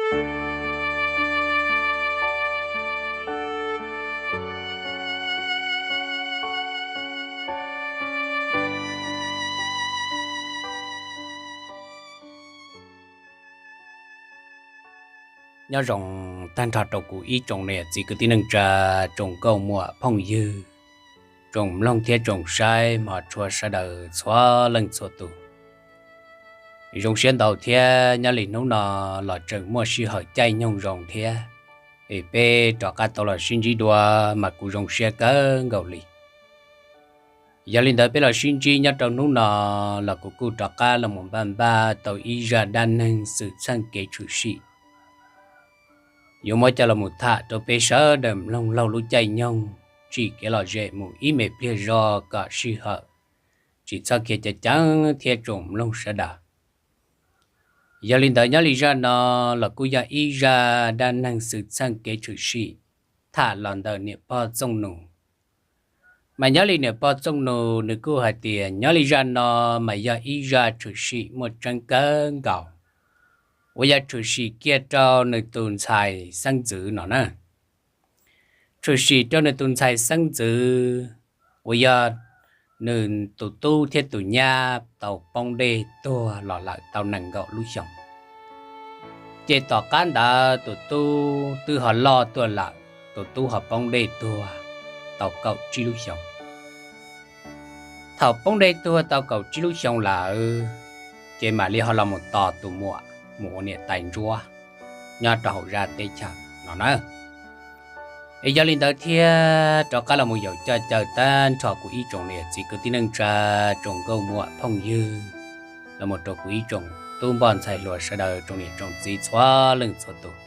Nyob zoo tag nrho rau kuv ib tsoom niam txiv kwv tij neej tsa, tsoom nkauj muam phooj ywg, tsoom mloog thiab tsoom saib hmov tshua sawv daws txhua leej txhua tus. Zoo siab ntau thiab nyob li hnub no los tseem muaj sij hawm caij nyoog zoo thiab, es peb rov qab tau los sib ntsib dua mas kuv zoo siab kawg nkaus li. Yog li ntawd peb los sib ntsib nyob rau hnub no los kuv kuj rov qab los mus npaj npaj tau ib zaj dab neeg xwm txheej kev tshwm sim yuav muab coj los mus tham rau peb sawv daws mloog laug lub caij nyoog, tsim kev lom zem mus ib me pliag zog kom sij hawm tsis txhob khiav ceev ceev thiab tsoom mloog sawv daws. Yog li ntawd nyob li zaj no los kuj yog ib zaj dab neeg xwm txheej kev tshwm sim tham los ntawm niam pog Txooj Nus. Mas nyob li niam pog Txooj Nus nws kuj hais tias nyob li zaj no mas yog ib zaj tshwm sim muaj tseeb kawg nkaus, uas yog tshwm sim kiag rau nws tus ntxhais xeeb ntxwv no na. Tshwm sim rau nws tus ntxhais xeeb ntxwv, uas yog nws tus tub thiab tus nyab tau poob dej tuag los lawm tau nees nkaum lub xyoos. Ces tom qab ntawd tus tub twb ho loj tuaj lawm, tus tub ho poob dej tuag tau kaum tsib lub xyoos. Thaum poob dej tuag tau kaum tsib lub xyoos lawm, ces mam li ho los mus tos tus muam mus ua niam tais ntsuab nyob rau hauv zaj teb chaws no na. Es yog li ntawd thiab rov qab los mus yaum coj caw tag nrho kuv ib tsoom niam txiv kwv tij neej tsa, tsoom nkauj muam phooj ywg, los mus rau kuv ib tsoom tub npoj ntxhais hluas sawv daws tsoom niam tsoom txiv txhua leej txhua tus.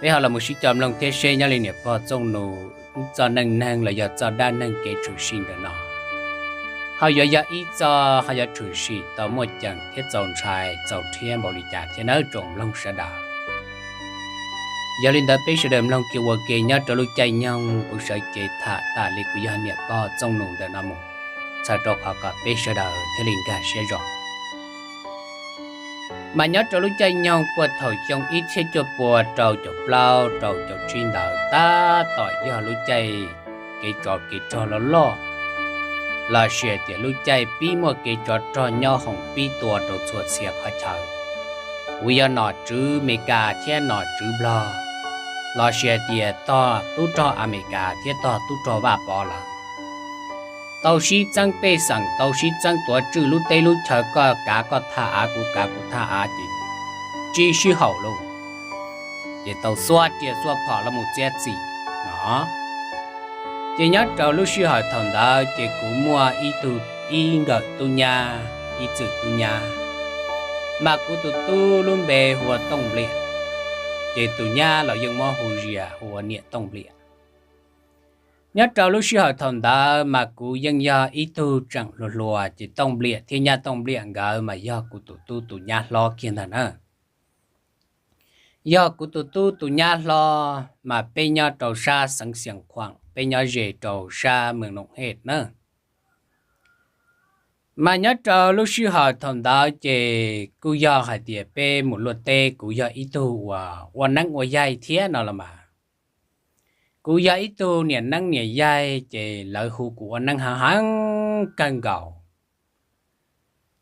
Peb ho los mus sib coj mloog thiab seb nyob li niam pog Txooj Nus txoj neej neeg los yog txoj dab neeg kev tshwm sim ntawm no ho yuav yog ib txoj ho yuav tshwm sim tau muaj ceem thiab txaus ntshai txaus rhiab npaum li cas thiab nawb tsoom mloog sawv daws. Yog li ntawd peb sawv daws mloog kiag ua ke nyob rau lub caij nyoog kuv sawv cev tham tas li kuv yog niam pog Txooj Nus ntawm no mus, txhawm rau qhov kom peb sawv daws thiaj li nkag siab zog. Mas nyob rau lub caij nyoog puag thaum xyoo ib txhiab cuaj pua rau caum plaub rau caum tsib ntawd tab tom yog lub caij kev tsov kev rog loj loj, los sis tias lub caij pib muaj kev tsov rog nyob hoom pib tua rau txhua txhia qhov chaw, uas yog nom tswv Amelikas thiab nom tswv Nplog, los sis tias tog tub rog Amelikas thiab tog tub rog Vaj Pov lawm tau sib txeeb pej xeem, tau sib txeeb tuav tswj lub teb lub chaw, koj kav koj thaj av, kuv kav kuv thaj av ces tsis sib haum lauj, ces tau xuas riam xuas phom los mus txiav txim no. Ces nyob rau lub sij hawm thaum ntawd ces kuv muaj ib tug, ib nkawm tub nyab, ib txwm tub nyab, mas kuv tus tub lub npe hu ua Tooj Npliam, ces tus nyab los yeej muab hu zias hu ua niam Tooj Npliam. Nyob rau lub sij hawm thaum ntawd mas kuv yeej yog ib tug tseem hluas hluas, ces Tooj Npliam thiab nyab Tooj Npliam nkawd mas yog kuv tus tub tus nyab hlob kiag ntag na. Yog kuv tus tub tus nyab hlob mas peb nyob rau sab xeev Xias Khuam, peb nyob ze rau sab Mees Noom Hej na. Mas nyob rau lub sij hawm thaum ntawd ces kuj yog hais tias peb mus luaj teb, kuv yog ib tug uas ua neeb ua yaig thiab no los mas. Kuv yog ib tug niam neeb niam yaig ces lawv hu kuv ua neeb heev heev kawg nkaus.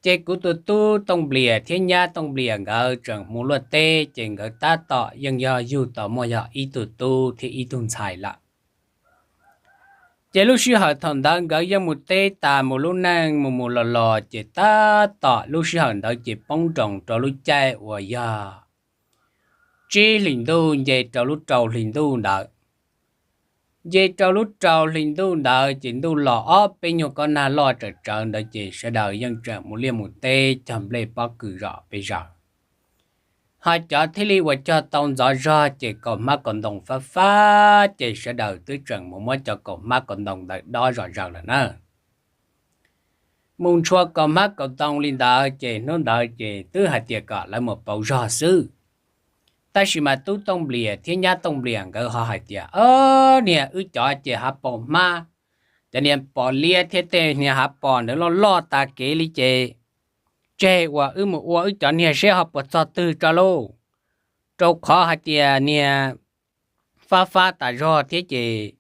Ces kuv tus tub Tooj Npliam thiab nyab Tooj Npliam nkawd tseem mus luaj teb ces nkawd tab tom yeej yog yug tau muaj yog ib tug tub thiab ib tug ntxhais lawm. Ces lub sij hawm thaum ntawd nkawd yeej mus teb tas mus lub neej mus mus los los ces tab tom lub sij hawm ntawd ces poob nroos rau lub caij uas yog tsib hlis ntuj nce rau lub rau hlis ntuj ntawd. Nce rau lub rau hli ntuj ntawd ces ntuj los ob peb nyuag kob nag loj tsawm tsawv ntawd ces sawv daws yeej tseem mus liaj mus teb cog nplej pob kws zom pes zaws. Ho cov thiaj li uas cog tau ntxov zog ces kaus hmab kaus ntoo fab fab ces sawv daws twb tseem mus muab cov kaus hmab kaus ntoo ntawd dob zom zaws lawm na. Mus ntshua kaus hmab kaus ntoo li ntawd ces hnub ntawd ces twb hais tias kom lawv mus pauv zog xwb. Tab sis mas tub Tooj Npliam thiab nyab Tooj Npliam nkawd ho hais tias, Ob, niag wb cov ces hav pos hmab, cov niag pos liab thiab tej niag hav pos ntawd loj loj tas kev li ces tseg uas wb mus ua wb cov niag seb ho puas txog twg tso lauj. rau qhov hais tias niag fab fab tas zog thiab ces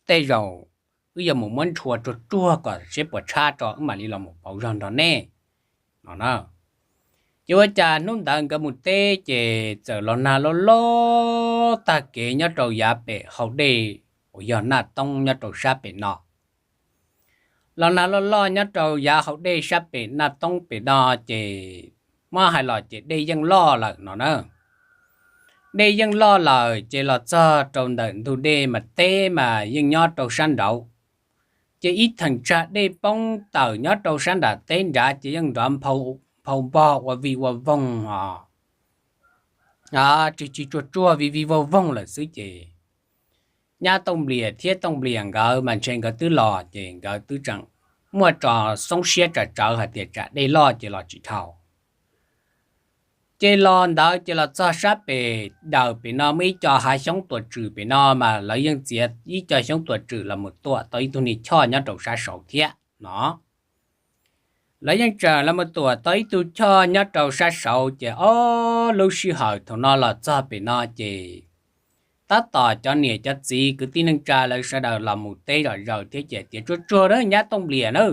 tej zaum wb yuav mus muab ntshua tsuag tsuag kom seb puas tshab tso wb mam li los mus pauv zog nrog nej no na. Ces ua cas hnub ntawd nkawd mus teb ces txawm los nag loj loj tag kev nyob rau yav pem hau dej uas yog Naj Toob nyob rau sab pem no. Los nag loj loj nyob rau yav hau dej sab pem Naj Toob pem no ces muab hais los ces dej yeej loj lawm no na. Dej yeej loj lawm ces los txog rau ntawm ntug dej mas teb mas yeej nyob rau sab nraud. Ces ib theem tsag dej poob tawm nyob rau sab nram teb nrad ces yeej nrov nphau npog ua vij ua voog os, tsis tsis tsuag tsuag vij vij voog voog lawm xwb ces Nyab Tooj Nplias thiab Tooj Nplias nkawd mas ntshe nkawd twb los ces nkawd twb tseem muaj tso xoob siab tsam tsawv hais tias tsam dej loj ces los tsis dhau. Ces los ntawd ces los txog sab pem daws pem no muaj ib co hav xyoob tuam tswm pem no mas lawv yeej txiav ib co xyoob tuam tswm los mus tuam tau ib tug niag choj nyob rau sab saud thiab no. Lawv yeej tseem los mus tuam tau ib tug choj nyob rau sab saud ces ob lub sij hawm thaum no los txog pem no ces tab tom cov niam cov txiv kwv tij neej tsa lawv sawv daws los mus teb zom zaws thiab ces tias tsuag tsuag na Nyab Tooj Nplias na,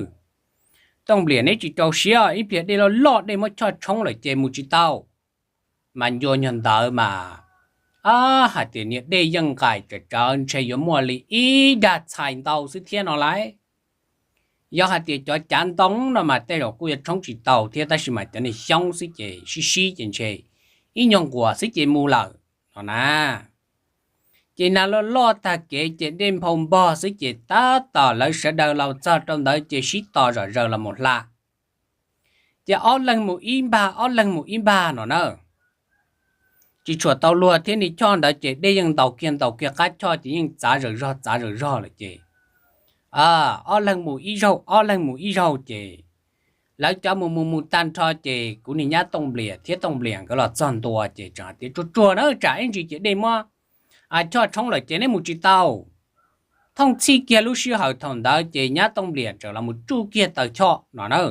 Tooj Nplias neb tsis rau siab ib pliag dej loj loj dej muab choj tshoob lawm ces mus tsis tau. Mas ncua nyuag ntawd mas hais tias niag dej yeej nqaim tsam tsawv ntshe yuav muaj li ib dag txhais ntau xwb thiab no lauj. Yog hais tias cov cav ntoo no mas tej zaum kuj yuav tshoob tsis tau thiab tab sis mas cov niag xyoob xwb ces sib sib ces ntshe ib nyuag nquas xwb ces mus lawm no na. Ces nag loj loj tag kev ces dej nphau npog xwb ces tab tom lawv sawv daws los txog rau ntawd ces sib tos zom zaws los mus hla. Ces ob leeg mus ib npag ob leeg mus ib npag no na. Tsis tshuam tau luag thiab niag choj ntawd ces dej yeej ntaus kiag ntaus kiag qab choj ces yeej txav zawm zog txav zawm zog lawm ces ob leeg mus ib zaug ob leeg mus ib zaug ces lawv cov mus mus mus tag nrho ces kuv niag Nyab Tooj Nplias thiab Tooj Nplias nkawd los txog ntua ces tseem hais tias tsuag tsuag na tsam ib ntsis ces dej muab choj tshoob lawm ces neb mus tsis tau. Thooj txhij kiag lub sij hawm thaum ntawd ces Nyab Tooj Nplias tseem los mus tsuj kiag taw choj no na.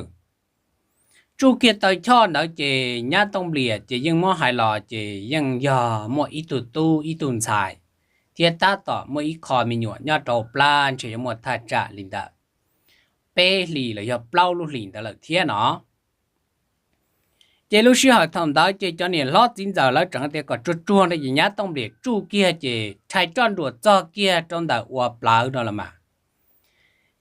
Tsuj kiag taw choj ntawd ces Nyab Tooj Nplias ces yeej muab hais los ces yeej yog muaj ib tug tub ib tug ntxhais thiab tab tom muaj ib qho me nyuam nyob rau plab ntshe yuav muaj thaj tsam li ntawm peb hlis los yog plaub lub hlis ntawd lawm thiab no. Ces lub sij hawm thaum ntawd ces cov niam hlob txiv ntxawm lawv tseem tias kom tsuag tsuag no ces Nyab Tooj Nplias tsuj kiag ces rhais roj nruam txog kiag rau ntawm ua plawv no los mas.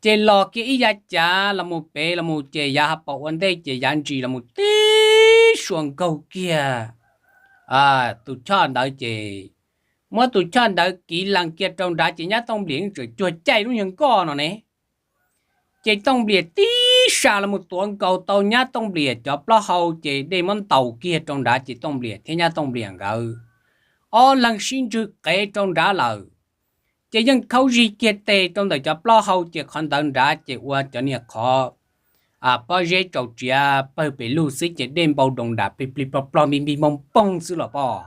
Ces los kiag ib yav cav los mus pem los mus ces yav hav paus ua ntej ces yav ntsis los mus tib suas nkaug kiag tus choj ntawd ces muab tus choj ntawd kiv lees kiag rau nrad ces Nyab Tooj Nplias yeej tseem cuag caij lub nyuag nkoj no ne. Ces Tooj Nplias tib sas los mus tuav nkaus tau Nyab Tooj Nplias cov plaub hau ces dej muab ntaus kiag rau nrad ces Tooj Nplias thiab Nyab Tooj Nplias nkawd ob leeg sib ntswg qev rau nrad lawm. Ces yeej khaub zig kiag tes rau ntawm cov plaub hau ces qhov ntawd nrad ces ua cov niag qhov pob zeb tsaus tsav pawg pes lug xwb ces dej npau doos nram plig plig plog plog npig npig npog npoog xwb los pob.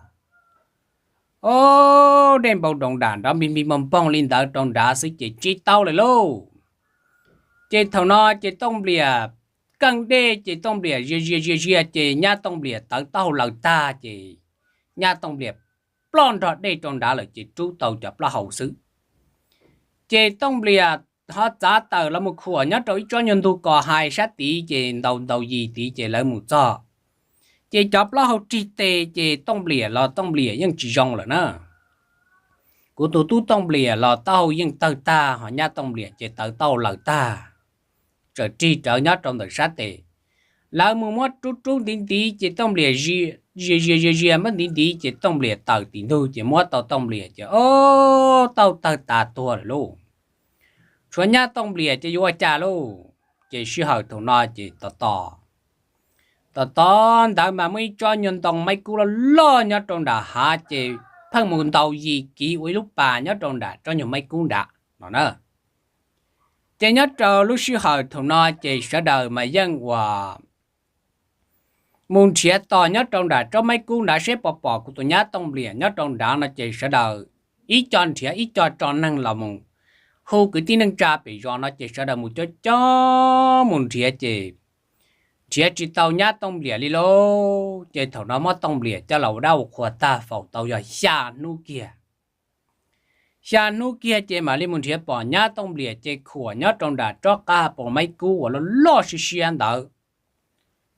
Dej npau doos nram nrov npig npig npog npoog li ntawd rau nrad xwb ces tsis tau lawm lauj. Ces thaum no ces Tooj Nplias keej dej ces Tooj Nplias zia zia zia zia ces Nyab Tooj Nplias tawv taub hau lawm tag ces Nyab Tooj Nplias ploj nrog dej rau nrad lawm ces rub tau cov plaub hau xwb. Ces Tooj Nplias ho txav tawm los mus khuam nyob rau ib tsob nyuag ntug kos hais sab tid ces ntaus ntaus yis tid ces lawv mus txog. Ces cov plaub hau rig tes ces Tooj Nplias los Tooj Nplias yeej tsis zoo lawm na. Kuv tus tub Tooj Nplias los taub hau yeej tawg tag ho Nyab Tooj Nplias ces tawv taub hau lawm tag, txawm rig rawv nyob rau ntawm sab tes. Lawv mus muab rub rub ntiv ntiv ces Tooj Nplias zia zia zia zia muab ntiv ntiv ces Tooj Nplias tawm tim ntug ces muab tau Tooj Nplias ces o, taub hau tawg tas tuag lawm lauj. Tshuav Nyab Tooj Nplias ces yuav ua cas lauj. Ces sij hawm thaum no ces tos tos tos tos ntawd mas muaj ib tsob nyuag ntoo maib kub loj loj nyob rau nram hav ces pheej mus ntaus yis kiv ua ib lub pas nyob rau nram tsob nyuag maib kub nrad no na. Ces nyob rau lub sij hawm thaum no ces sawv daws mas yeej ua mus nrhiav tos nyob rau nram tsob maib kub nrad seb puas pom kuv tus Nyab Tooj Nplias nyob rau nrad no ces sawv daws ib co nrhiav ib co tso neeg los mus hu kwv tij neej tsa pem zos no ces sawv daws mus coob coob mus nrhiav ces nrhiav tsis tau nyab Tooj Npliam li lauj. Ces thaum no muab Tooj Npliam coj los ua dab ua qhua tag faus tau yog xya hnub kiag. Xya hnub kiag ces mam li mus nrhiav pom nyab Tooj Npliam ces khuam nyob rau nram tsob qab pos maib kub uas loj loj siab siab ntawd,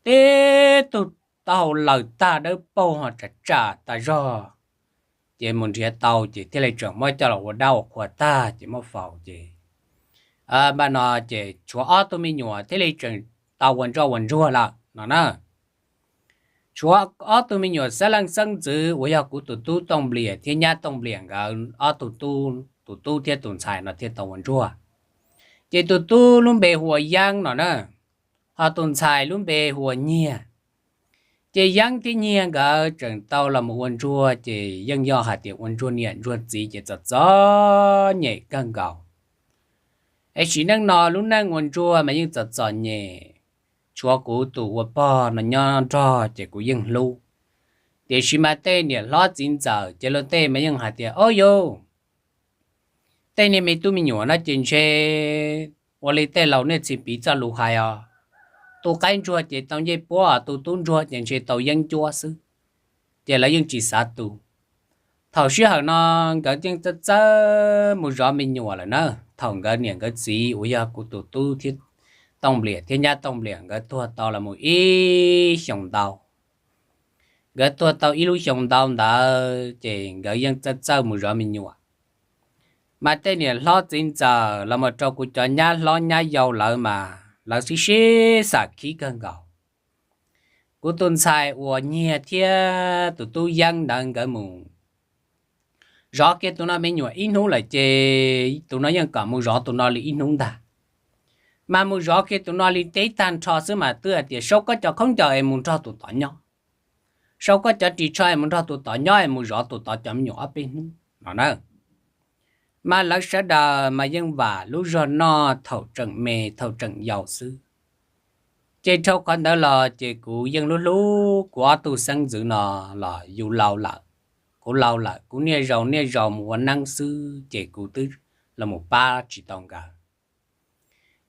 tib tug taub hau laws tag dawb paug ho tsam tsam tas zog. Ces mus nrhiav tau ces thiaj li tseem muab coj los ua dab ua qhua tag ces muab faus ces, npaj no ces tshuav ob tug me nyuam thiaj li tseem tau ua ntsoj ua ntsuag lawm no na. Tshuav ob tug me nyuam xeeb leej xeeb ntxwv uas yog kuv tus tub Tooj Npliam thiab nyab Tooj Npliam nkawd ob tug tub, tus tub thiab tus ntxhais no thiaj tau ua ntsuag. Ces tus tub lub npe hu ua Yeeb no na, ho tus ntxhais lub npe hu ua Nyiag. Ces Yeeb thiab Nyiag nkawd tseem tau los mus ua ntsuag ces yeej yog hais tias ua ntsuag niam ntsuag txiv ces txom txom nyem kawg nkaus. Es sim neej no lub neej ua ntsuag mas yeej txom txom nyem, tshuav kuv tus ua pog no nyob nrog ces kuv yeej hlub. Tiam sis mas tej niam hlob txiv ntxawm ces luag tej mas yeej hais tias, Ob yauv, tej niag me tub me nyuam no ces ntshe ua li tej laus nej txhis piv txoj lus hais os, tu qaib ntsuag ces tau ncej puab, tu tub ntsuag ces ntshe tau yeeb ncuab xwb. Ces lawv yeej tsis xav tu. Thaum sij hawm no nkawd yeej txawj txawj mus zov me nyuam lawm na. Thaum nkawd niam nkawd txiv uas yog kuv tus tub thiab Tooj Npliam thiab nyab Tooj Npliam nkawd tuag tau los mus ib xyoos ntau, nkawd tuag tau ib lub xyoos ntau ntawd ces nkawd yeej txawj txawj mus zov me nyuam. Mas tej niam hlob txiv ntxawm los mus rau kuv cov nyab hlob nyab yau lawv mas lawv sib sib xam khib kawg nkaus. Kuv tus ntxhais uas Nyiag thiab tus tub Yeeb ntawd nkawd mus zov kiag tus no me nyuam ib hnub lawm ces tus no yeej kom mus zov tus no li ib hnub ntag. Mas mus zov kiag tus no li teb tag nrho xwb mas twb hais tias, Sau koj cov khaub ncaws es mus nrog tus tod nyob, sau koj cov ris tsho es mus nrog tus tod nyob es mus zov tus tod cov me nyuam ob peb hnub no na. Mas lawv sawv daws mas yeej vam lub zog noj thaum tseem me thaum tseem yau xwb. Ces dhau qhov ntawd los ces kuv yeej hlub hlub kuv ob tug xeeb ntxwv no los yus laus lawm, kuv laus lawm, kuv niaj zaus niaj zaus mus ua neeb xwb ces kuv twb los mus pab tsis tau nkawd.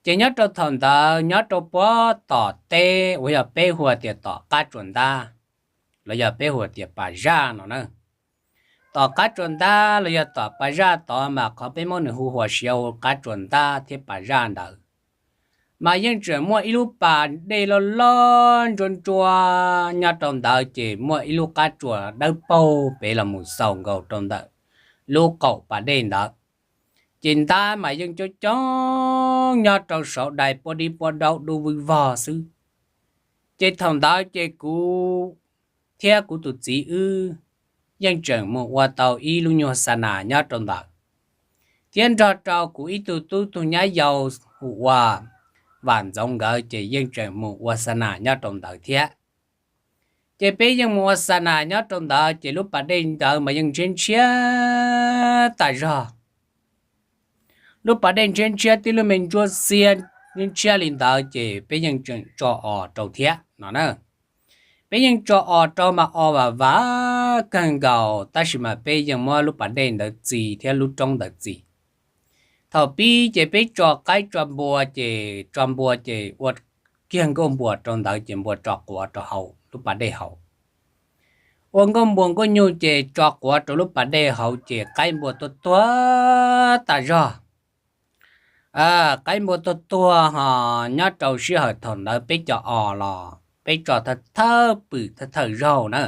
Ces nyob rau thaum ntawd nyob rau puag tom teb uas yog peb hu tias tom qab tsuas ntab, los yog peb hu tias pas zaj no na. Tom qab tsuas ntab los yog tom pas zaj tod mas qhov peb muab nws hu ua siav hu qab tsuas ntab thiab pas zaj ntawd, mas yeej tseem muaj ib lub pas dej loj loj ntsuab ntsuab nyob rau ntawd ces muaj ib lub qab tsuas dawb paug pem los mus xaus nkaus rau ntawm lub qaum pas dej ntawd. Ces ntab mas yeej coob coob nyob rau saud dai puab dib puab daub dub vwj vog xwb. Ces thaum ntawd ces kuv thiab kuv tus txiv wb yeej tseem mus ua tau ib lub nyuag xa nas nyob rau ntawd, thiab nrog rau kuv ib tug tub tug nyab yau hu ua Vam Ntxoov nkawd ces yeej tseem mus ua xa nas nyob rau ntawd thiab. Ces peb yeej mus ua xa nas nyob rau ntawd ces lub pas dej ntawd mas yeej ntshiab ntshiab tas zog. Lub pas dej ntshiab ntshiab tib lub me ntsuab xiab ntshiab li ntawd ces peb yeej tseem tso os rau thiab no na. Peb yeej tso os rau mas os vam vam kawg nkaus tab sis mas peb yeej muab lub pas dej ntawd txi thiab lub roob ntawd txi. Thaum pib ces peb tso qaib tso npua ces tso npua ces ua kiag nkuaj npua rau ntawd ces npua tso quav rau hauv lub pas dej hauv. Ua nkuaj npua nkuaj nyuj ces tso quav rau lub pas dej hauv ces qaib npua tuag tuag tas zog. Qaib npua tuag tuag ho nyob rau sij hawm thaum ntawd peb cov os los peb tso thawj thawj pwm thawj thawj zaug na.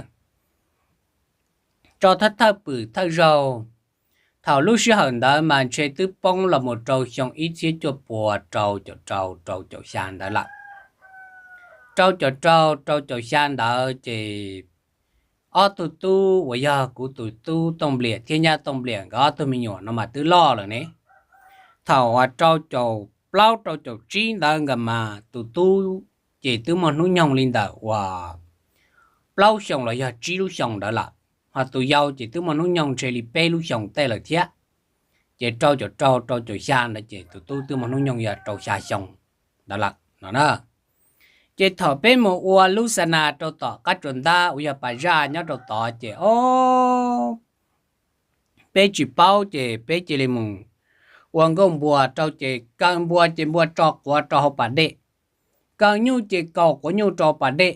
Tso thawj thawj pwm thawj zaug. Thaum lub sij hawm ntawd mas ntshe twb poob los mus rau xyoo ib txhiab cuaj pua rau caum rau rau caum xya ntawd lawm. Rau caum rau rau caum xya ntawd ces ob tug tub uas yog kuv tus tub Tooj Npliam thiab nyab Tooj Npliam nkawd ob tug me nyuam no mas twb loj lawm ne. Thaum uas rau caum plaub rau caum tsib ntawd nkawd mas tus tub ces twb muaj hnub nyoog li ntawm uas plaub xyoos los yog tsib lub xyoos ntawd lawm, ho tus yau ces twb muaj hnub nyoog ntshe li peb lub xyoos tej lawm thiab. Ces rau caum rau rau caum xya ntawd ces tus tub twb muaj hnub nyoog yog rau xya xyoo ntawd lawm no na. Ces thaum peb mus ua lub xa nas rau tom qab tsuas ntab uas yog pas zaj nyob rau tod ces o peb tsis paub ces peb cia li mus ua nkuaj npua rau ces kaw npua ces npua tso quav rau hauv pas dej. Kaw nyuj ces kaus quav nyuj rau pas dej,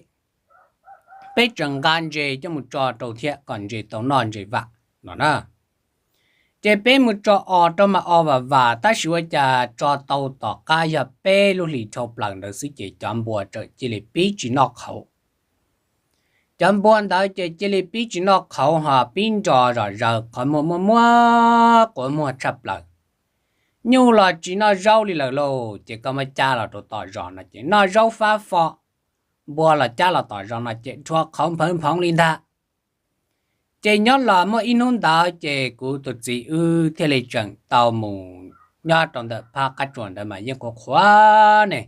peb tseem nqa ntses coj mus tso rau thiab kom ntses tau noj ntses vam no na. Ces peb mus tso os rau mas os vam vam tab sis ua cas tso tau tom qab yog peb lub hlis dhau plaws ntawd xwb ces cov npua txawm cia li pib tsis noj qhauv. Cov npua ntawd ces cia li pib tsis noj qhauv ho pib nro zom zaws qhov muag muaj muab quav muag tshaj plaws. Nyuj los tsis noj zaub li lawm lauj, ces koj muab cab los rau tom zos no ces noj zaub fab fo, npua los cab los tom zos no ces rhuav qhauv nphawv nphoov li ntag. Ces nyob los muaj ib hnub ntawd ces kuv tus txiv wb thiaj li tseem tau mus nyob rau ntawm phab qab tsuas ntawd mas yeej qhuav qhuav ne.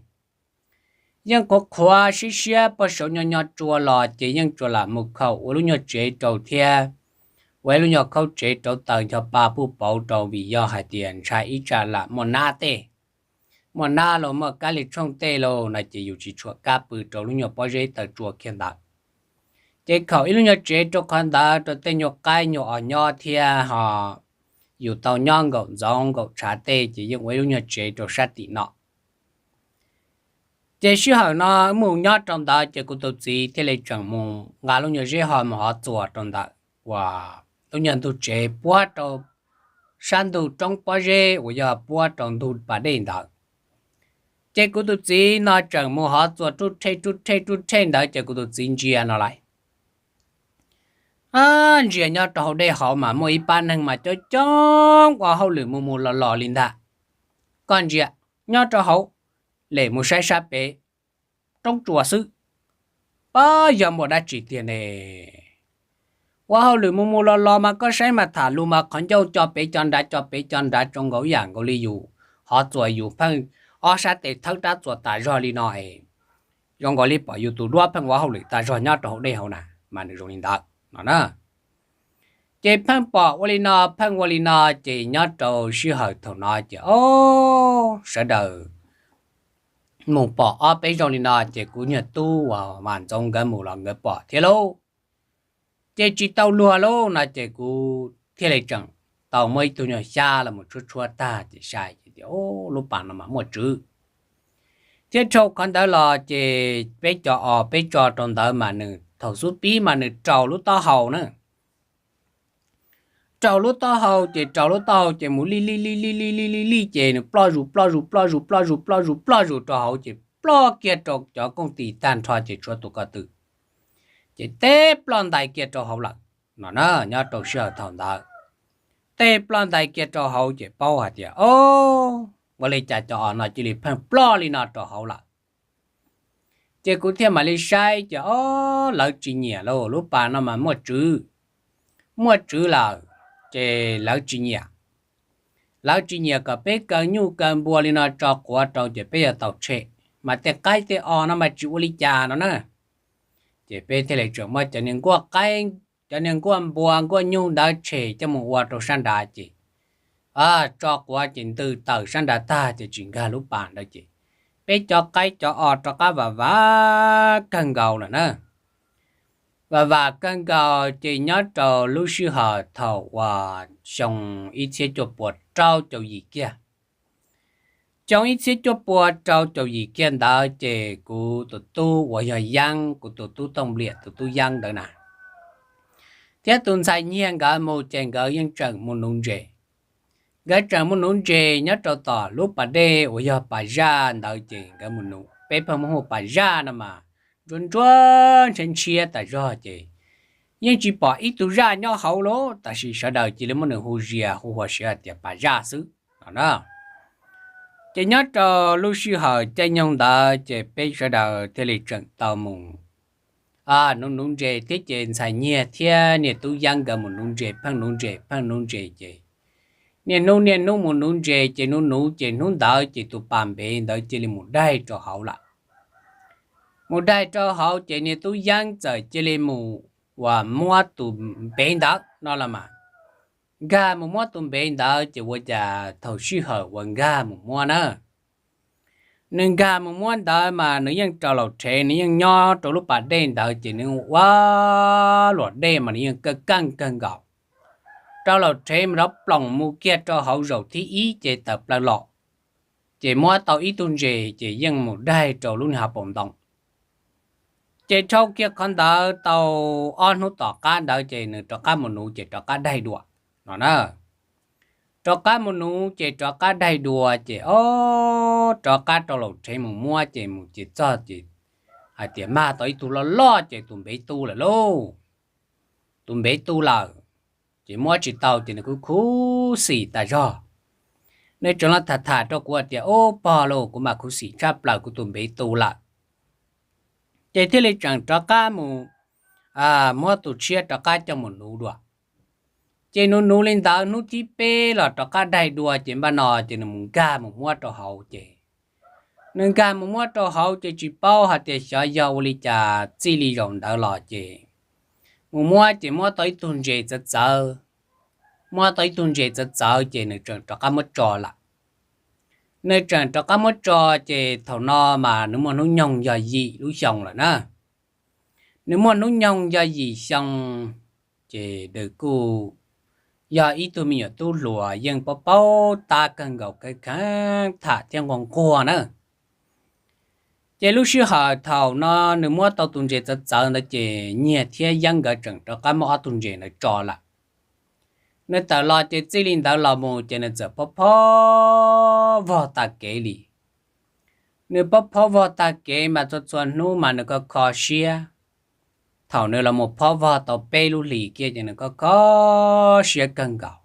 Yeej qhuav qhuav siab siab pog saud nyob nyob tsua los ces yeej tsuas lam mus khaum ua lub nyuag tsev rau thiab ua ib lub nyuag khaub tsev rau taws ncho pa puj pauv rau vim yog hais tias ntshai ib tsam lam muaj nab tej, muaj nab los muaj kab li tshooj tej los no ces yus tsis tshuam kab pw rau lub nyuag pob zeb taws tsua kiag ntawd. Ces khaum ib lub nyuag tsev rau qhov ntawd rau tej nyuag qaib nyuag os nyob thiab ho yus tau nyob nkaum ntxoov nkaum tshav tej ces yeej ua ib lub nyuag tsev rau sab tim no. Ces sij hawm no mus nyob rau ntawd ces kuv tus txiv thiaj li tseem mus nqa lub nyuag zeb ho mus hov txuas rau ntawm uas lub nyuag ntug tsev puab rau sab ntug roob pob zeb uas yog puab rau ntug pas dej ntawd. Ces kuv tus txiv no tseem mus hov txuas rub rhej rub rhej rub rhej ntawd ces kuv tus txiv ntsia no lais, ntsia nyob rau hauv dej hauv mas muaj ib pab neeg mas coob coob ua hauj lwm mus mus los los li ntag. Koj ntsia, nyob rau hauv, lem mus saib sab pem roob tsuas xwb, pab yog npua dab tsi tiag ne? Ua hauj lwm mus mus los los mas koj saib mas tham lus mas qhov ncauj co pem co nrad co pem co nrad zoo nkaus ib yam nkaus li yus hov txuas yus pheej ob sab tes thawb rab txuas tas zog li no es zoo nkaus li pom yus tus duab pheej ua hauj lwm tas zog nyob rau hauv dej hauv na, mas nws zoo li ntawd no na. Ces pheej pom ua li no pheej ua li no, ces nyob rau sij hawm thaum no ces o, sawv daws mus pom ob peb zaug li no ces kuv nyuag tub uas Vam Ntxoov nkawd mus los nkawd pom thiab lauj. Ces tsis tau luag lauj no ces kuv thiaj li tseem tau muab ib tug nyuag xyab los mus tshuab tshuab tag ces sai ces tias, Lub pas no mas muaj tswv. Thiab dhau qhov ntawd los ces peb cov os peb tso rau ntawd mas nws thaum xub pib mas nws raus lub taub hau na. Raus lub taub hau ces raus lub taub hau ces mus lij lij lij lij lij lij lij lij ces nws ploj zus ploj zus ploj zus ploj zus ploj zus ploj zus rau hauv ces ploj kiag rau cov kooj tis tag nrho ces tshuav tus ko tw. Ces teb ploj ntais kiag rau hauv lawm no na. Nyob rau sij hawm thaum ntawd, teb ploj ntais kiag rau hauv ces paub hais tias, O, ua li cas cov os no cia li pheej ploj li no rau hauv lawm. Ces kuv thiaj mam li saib ces, O, lawv tsis nyiam lauj, lub pas no mas muaj tswv, muaj tswv lawm, ces lawv tsis nyiam. Lawv tsis nyiam kom peb kaw nyuj kaw npua li no tso quav rau ces peb yuav tau tshem, mas tej qaib tej os no mas tsis ua li cas no na. Ces peb thiaj li tseem muab cov niag nkuaj qaib, cov niag nkuaj npua nkuaj nyuj ntawd tshem coj mus ua rau sab nrad ces tso quav ces ntws tawm sab nrad tag ces tsis nkag lub pas ntawd ces peb cov qaib cov os rov qab vam vam kawg nkaus lawm na. Vam vam kawg nkaus ces nyob rau lub sij hawm thaum uas xyoo ib txhiab cuaj puas rau caum yim kiag. Xyoo ib txhiab cuaj puas rau caum yim kiag ntawd ces kuv tus tub uas yog Yeeb, kuv tus tub Tooj Npliam tus tub Yeeb ntawd na, thiab tus ntxhais Nyiag nkawd mus ces nkawd yeej tseem mus nuv ntses. Nkawd tseem mus nuv ntses nyob rau tom lub pas dej uas yog pas zaj ntawd ces nkawd mus nuv, peb pheej muab hu pas zaj no mas ntsuab ntsuab ntshiab ntshiab tas zog ces yeej tsis pom ib tug zaj nyob hauv lauj, tab sis sawv daws cia li muab nws hu zias hu huas siav hais tias pas zaj xwb no na. Ces nyob rau lub sij hawm caij nyoog ntawd ces peb sawv daws thiaj li tseem tau mus nuv nuv ntses thiab ces ntxhais Nyiag thiab niag tub Yeeb nkawd mus nuv ntses pheej nuv ntses pheej nuv ntses ces niaj hnub niaj hnub mus nuv ntses ces nuv nuv ces hnub ntawd ces tus pas npev ntawd cia li mus daig rau hauv lawm. Mus daig rau hauv ces niag tub Yeeb txawm cia li mus uas muab tus npev ntawd no los mas, nkag mus muab tus npev ntawd ces ua cas thaum sij hawm uas nkag mus muab na, nws nkag mus muab ntawd mas nws yeej rau laus rhev, nws yeej nyob rau lub pas dej ntawd ces nws ua luam dej mas nws yeej kawg keej kawg nkaus. Rau laus rhev mas rov ploom mus kiag rau hauv zaum thib ib ces tawm plaws los. ces muab tau ib tug ntses ces yeej mus daig rau lub niag hauv paus ntoo. Ces dhau kiag qhov ntawd tau ob hnub tom qab ntawd ces nws rov qab mus nuv ces rov qab daig dua no na. Rov qab mus nuv ces rov qab daig dua ces ob rov qab rau laum rheev mus muab ces mus ces txog ces hais tias mag tau ib tug loj loj ces tus npev tu lawm lauj. Tus npev tu lawm, ces muab tsis tau ces nws kuj khuv xim tas zog. Nws tseem los tham tham rau kuv hais tias ub pog lauj, kuv mas khuv xim tshaj plaws, kuv tus npev tu lawm. Ces thiaj li tseem rov qab mus muab tus tshiab rov qab coj mus nuv dua. Ces nuv nuv li ntawd hnub thib peb los rov qab daig dua ces npaj no ces nws mus nkag mus muab rau hauv ces nws nkag mus muab rau hauv ces tsis paub hais tias xyov yog ua li cas txij li zaum ntawd los ces mus muab ces muab tau ib tug ntses txawv txawv. Muab tau ib tug ntses txawv txawv ces nws tseem rov qab muab tso lawm. Nws tseem rov qab muab tso ces thaum no mas nws muaj hnub nyoog yog yim lub xyoo lawm na. Nws muaj hnub nyoog yog yim xyoo, ces nws kuj yog ib tug me nyuam tub hluas yeej paub paub tab kawg nkaus, kheev kheev tham thiab nquag nquag na. Ces lub sij hawm thaum no nws muab tau tus ntses txawv txawv ntawd ces Nyiag thiab Yeeb nkawd tseem rov qab muab ob tug ntses ntawd tso lawm. Nws tawm los ces txij li ntawd los mus ces nws txawm phob phob vog tag kev li. Nws phob phob vog tag kev mas txhua txhua hnub mas nws kho kho siab. Thaum nws los mus phob vog tau peb lub hlis kiag ces nws kho kho siab kawg nkaus.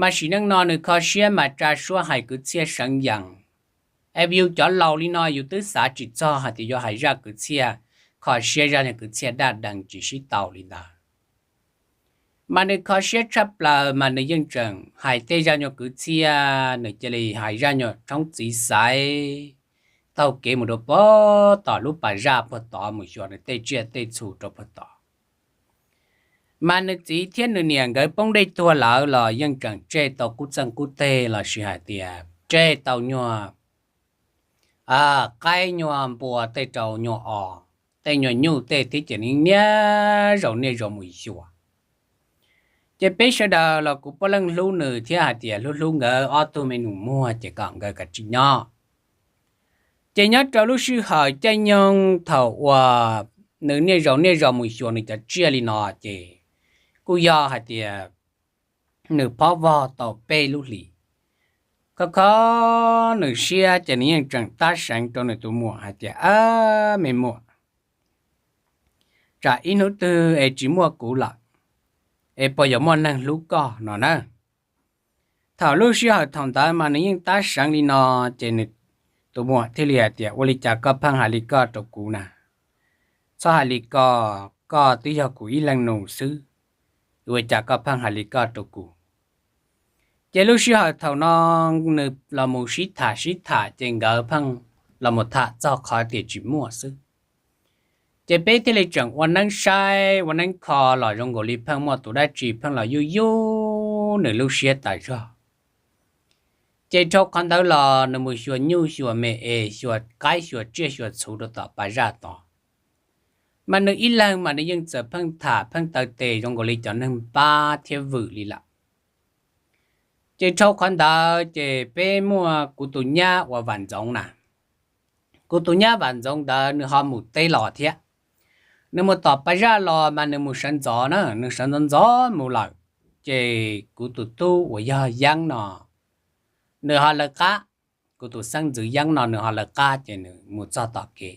Mas sim neej no nws kho siab mas tsa suab hais kwv txhiaj seev yees. Es yus cov laus li no yus twb xav tsis txog hais tias yuav hais zaj kwv txhiaj kho siab, zaj nyuag kwv txhiaj daj dees tsis sib tau li ntawd. Mas nws kho siab tshaj plaws mas nws yeej tseem hais tej zaj nyuag kwv txhiaj, nws cia li hais zaj nyuag tshoob txiv xaiv taug kev mus rau puag tom lub pas zaj puag tod mus xyuas nws tej tsiaj tej txhu rau puag tod. Mas nws txiv thiab nws niam nkawd poob dej tuag lawm los yeej tseem tseg tau qub txeej qub teg lossis hais tias tseg tau nyuag qaib nyuag npua tej rau nyuag os, tej nyuag nyuj tej thiab ces niaj zaus niaj zaus mus xyuas. Ces peb sawv daws los kuv puav leej hlub nws thiab hais tias hlub hlub nkawd ob tug me nus muag ces kom nkawd kav tsij nyob. Ces nyob rau lub sij hawm caij nyoog thaum uas nws niaj zaus niaj zaus mus xyuas nws cov tsiaj li no ces kuj yog hais tias nws phob vog tau peb lub hlis. Kho kho nws siab ces nws yeej tseem tab seev rau nws tus muam hais tias, Ab, me muam, tsam ib hnub twg es tsis muaj kuv lawm es puas yuav muaj neeg hlub koj no na? Thaum lub sij hawm thaum ntawd mas nws yeej tab seev li no, ces nws tus muam thiaj li hais tias, Ua li cas koj pheej hais li koj rau kuv na? Txhob hais li ko, koj twb yog kuv ib leeg nus xwb, ua cas koj pheej hais li koj rau kuv? Ces lub sij hawm thaum no nws los mus sib tham sib tham ces nkawd pheej los mus tham txog qhov tias tsis muaj xwb. Ces peb thiaj li tseem ua neeb saib ua neeb kho los zoo nkaus li pheej muaj tus dab tsi pheej los yuj yub nws lub siab tas zog. Ces dhau qhov ntawd los nws mus xyuas nyuj xyuas me es xyuas qaib xyuas tsiaj xyuas txhu rau tom pas zaj tod. Mas nws ib leeg mas nws yeej txawm pheej tham pheej taw tes zoo nkaus li cov neeg npab thiab vwm li lawm. Ces dhau qhov ntawd ces peb muaj kuv tus nyab uas Vam Ntxoov na. Kuv tus nyab Vam Ntxoov ntawd nws ho mus teb los thiab. Nws mus tom pas zaj los mas nws mus sawv ntxov na, nws sawv ntxov ntxov mus lawm. Ces kuv tus tub uas yog Yeeb no, nws ho lawv qab, kuv tus xeeb ntxwv Yeeb no nws ho lawv qab ces nws mus txog tom kev.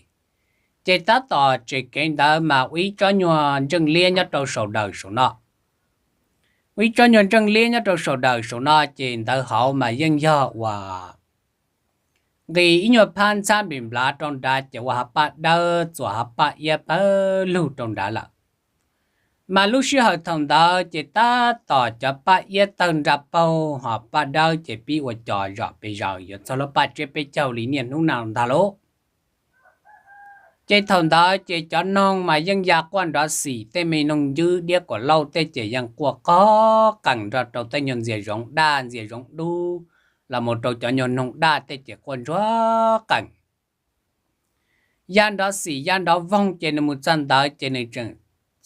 Ces tab tom tsev kev ntawd mas ua ib tsob nyuag ntseej liab nyob rau saum daws saum no. Ua ib tsob nyuag ntseej liab nyob rau saum daws saum no ces ntawd hauv mas yeej yog uas nqis ib nyuag phab ntxhab npim nplav rau nrad ces ua hav paj dawb txuas hav paj iab pawg lug rau nrad lawm. Mas lub sij hawm thaum ntawd ces tab tom cov paj iab tawg nra paug ho paj dawb ces pib ua cos zom pes zaws yuav txog lub paj tsiab peb caug li niaj hnub no ntag lauj. Ces thaum ntawd ces cov noog mas yeej ya quaj nrov xim, tej me noog ncwb diab kuam lauj tej ces yeej quaj qog qees nrog rau tej nyuag ntxias zoov daj ntxias zoov dub los mus rau cov nyuag noog daj tej ces quaj ntsuag qees. Ya nrov xim ya nrov voog ces nws mus txog ntawd ces nws tseem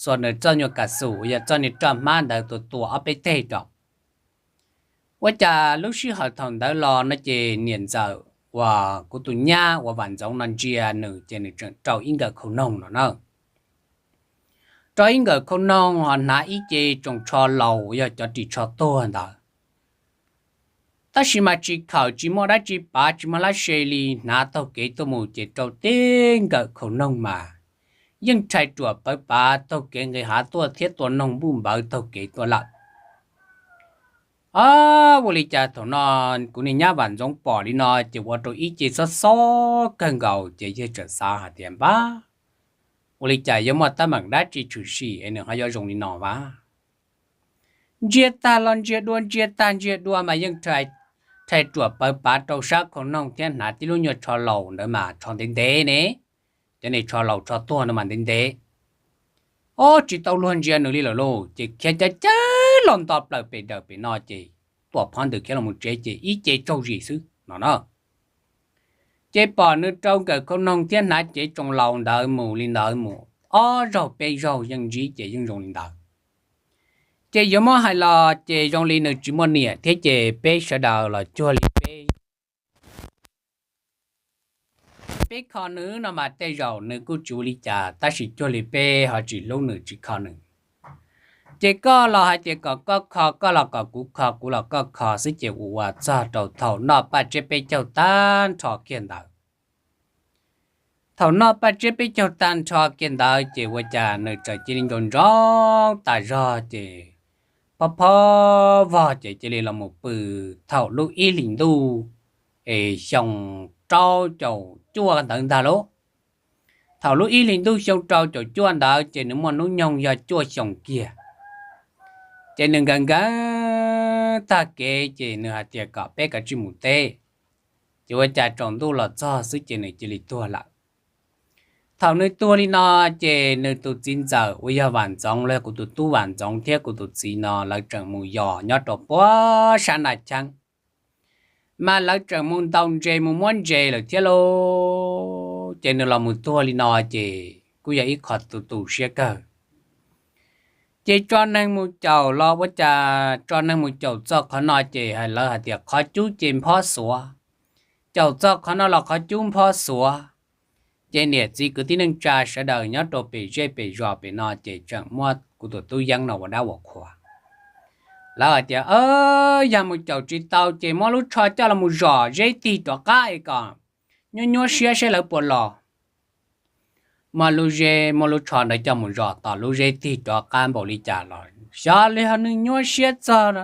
xuas nws txoj nyuag kas xum uas yog txoj niag roj hmab ntawd tua tua ob peb teg rau. Ua cas lub sij hawm thaum ntawd los no ces niam ntxawm uas kuv tus nyab uas Vam Ntxoov no ntsia nws ces nws tseem rau ib nkawm khau noog no na. Rau ib nkawm khau noog ho hnav ib ce tsoos tsho laus yog cov ris tsho tuag ntawd. Tab sis mas tsis khawm tsis muaj dab tsi pav tsis muaj lab se li, hnav taug kev tuaj mus ces rau tib nkawm khau noog mas yeej rhais ruam pawv pav taug kev nqis hav tuaj thiab tua noog npuj npawv taug kev tuaj lawm. Ua li cas thaum no kuv niag nyab Vam Ntxoov pom li no ces ua rau ib ce xob xob kawg nkaus ces yawg txawm xav hais tias npab, ua li cas yuav muaj teeb meem dab tsi tshwm sim es nws ho yuav zoo li no vas. Ntsia tag los ntsia dua, ntsia tag ntsia dua mas yeej rhais ruam pawv pav rau sab khau noog thiab hnav tib lub nyuag tsho laus ntawd mas tsho ntev ntev ne, cov niag tsho laus tsho tuag no mas ntev ntev. Ob, tsis tau luag ntsia nws li lawm lauj, ces khiav cab cab los nto plaws pem dawm pem no ces tuam phov ntws khiav los mus tsev ces ib ce tsaug zim xwb no na. Ces pom nws rau nkawm khau noog thiab hnav cev tsoos laus ntawd mus li ntawd mus ob zaug peb zaug yeej ntsib ces yeej zoo li ntawd. Ces yuav muab hais los ces zoo li nws tsis muaj niam thiab ces peb sawv daws los cuag li peb peb kho nws no mas tej zaum nws kuj tsis ua li cas, tab sis cuag li peb ho tsis hlub nws tsis kho nws. Ces koj los hais tias kom koj kho, koj los kom kuv kho, kuv los koj kho xwb ces ua ua txog rau thaum noj paj tsiab peb caug tag nrho kiag ntawd. Thaum noj paj tsiab peb caug tag nrho kiag ntawd ces ua cas nws txawm cia li nco ntsoov tas zog ces phob phob vog ces cia li los mus pw thaum lub ib hlis ntuj es xyoo rau caum cuaj ntawd ntag lauj. Thaum lub ib hlis ntuj xyoo rau caum cuaj ntawd ces nws muaj hnub nyoog yog cuaj xyoos kiag. Ces nws nkawd nkawd tag kev ces nws hais tias kom peb kav tsij mus teb. Ces ua cas tsaus ntuj los txog xwb ces nws cia li tuag lawm. Thaum nws tuag li no ces nws tus txiv ntxawm uas yog Vam Ntxoov los yog kuv tus tub Vam Ntxoov thiab kuv tus txiv no lawv tseem mus yos nyob rau puag sab Naj Cheeb, mas lawv tseem mus ntaus ntses mus muab ntses lawm thiab lauj. Ces nws los mus tuag li no ces kuj yog ib qho tu tu siab kawg. Ces tso neeg mus caum los ua cas tso neeg mus caum txog qhov no ces lawv hais tias qhov cub ces nphob xuav, caum txog qhov no los qhov cub nphob xuav. Ces niam txiv kwv tij neej tsa sawv daws nyob rau pem zej pem zos pem no ces tseem muab kuv tus tub Yeeb no ua dab ua qhua. Lawv hais tias yog mus caum tsis tau ces muab lub tsho coj los mus zom zeb tig rov qab es kom nyuab nyuab siab saib lawv puas los. Muab lub zeb, muab lub tsho ntawd coj mus zom tom lub zeb tig rov qab npaum li cas los xyov li ho nws nyuab siab txog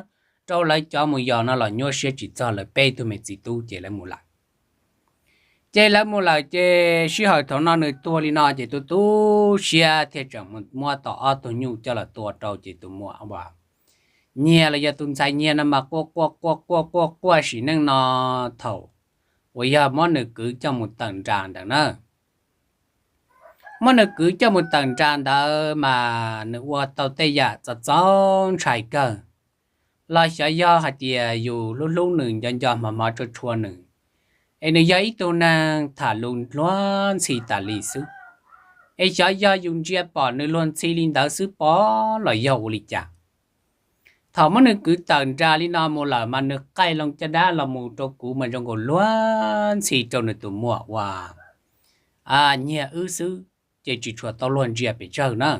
rau lawv cov mus yos no los nyuab siab tsis txog lawv peb tug me txiv tub ces lawv mus lawm. Ces lawv mus lawm ces sij hawm thaum no nws tuag li no ces tu tu siab thiaj tseem muab tau ob tug nyuj coj los tua rau ces tus muam uas nyiag los yog tus ntxhais nyiag no mas quaj quaj quaj quaj quaj quaj sim neej no thaum uas yog muab nws kwv coj mus tawm nra ntawd na. Muab nws kwv coj mus tawm nra ntawd mas nws ua tau tej yam txaus txaus ntshai kawg. Los xyov yog hais tias yus hlub hlub nws nco nco hmov hmov tshua tshua nws, es nws yog ib tug neeg tham lus luag ntxhi tas li xwb, es xyov yog yus ntsia pom nws luag ntxhi li ntawd xwb pom los yog ua li cas. Thaum muab nws kwv tawm nra li no mus lawm mas nws qaij loo caj dab los mus rau kuv mas zoo nkaus luag ntxhi rau nws tus muam uas nyiag wb xwb, ces tsis tshua tau luag ntsia pes tsawg na.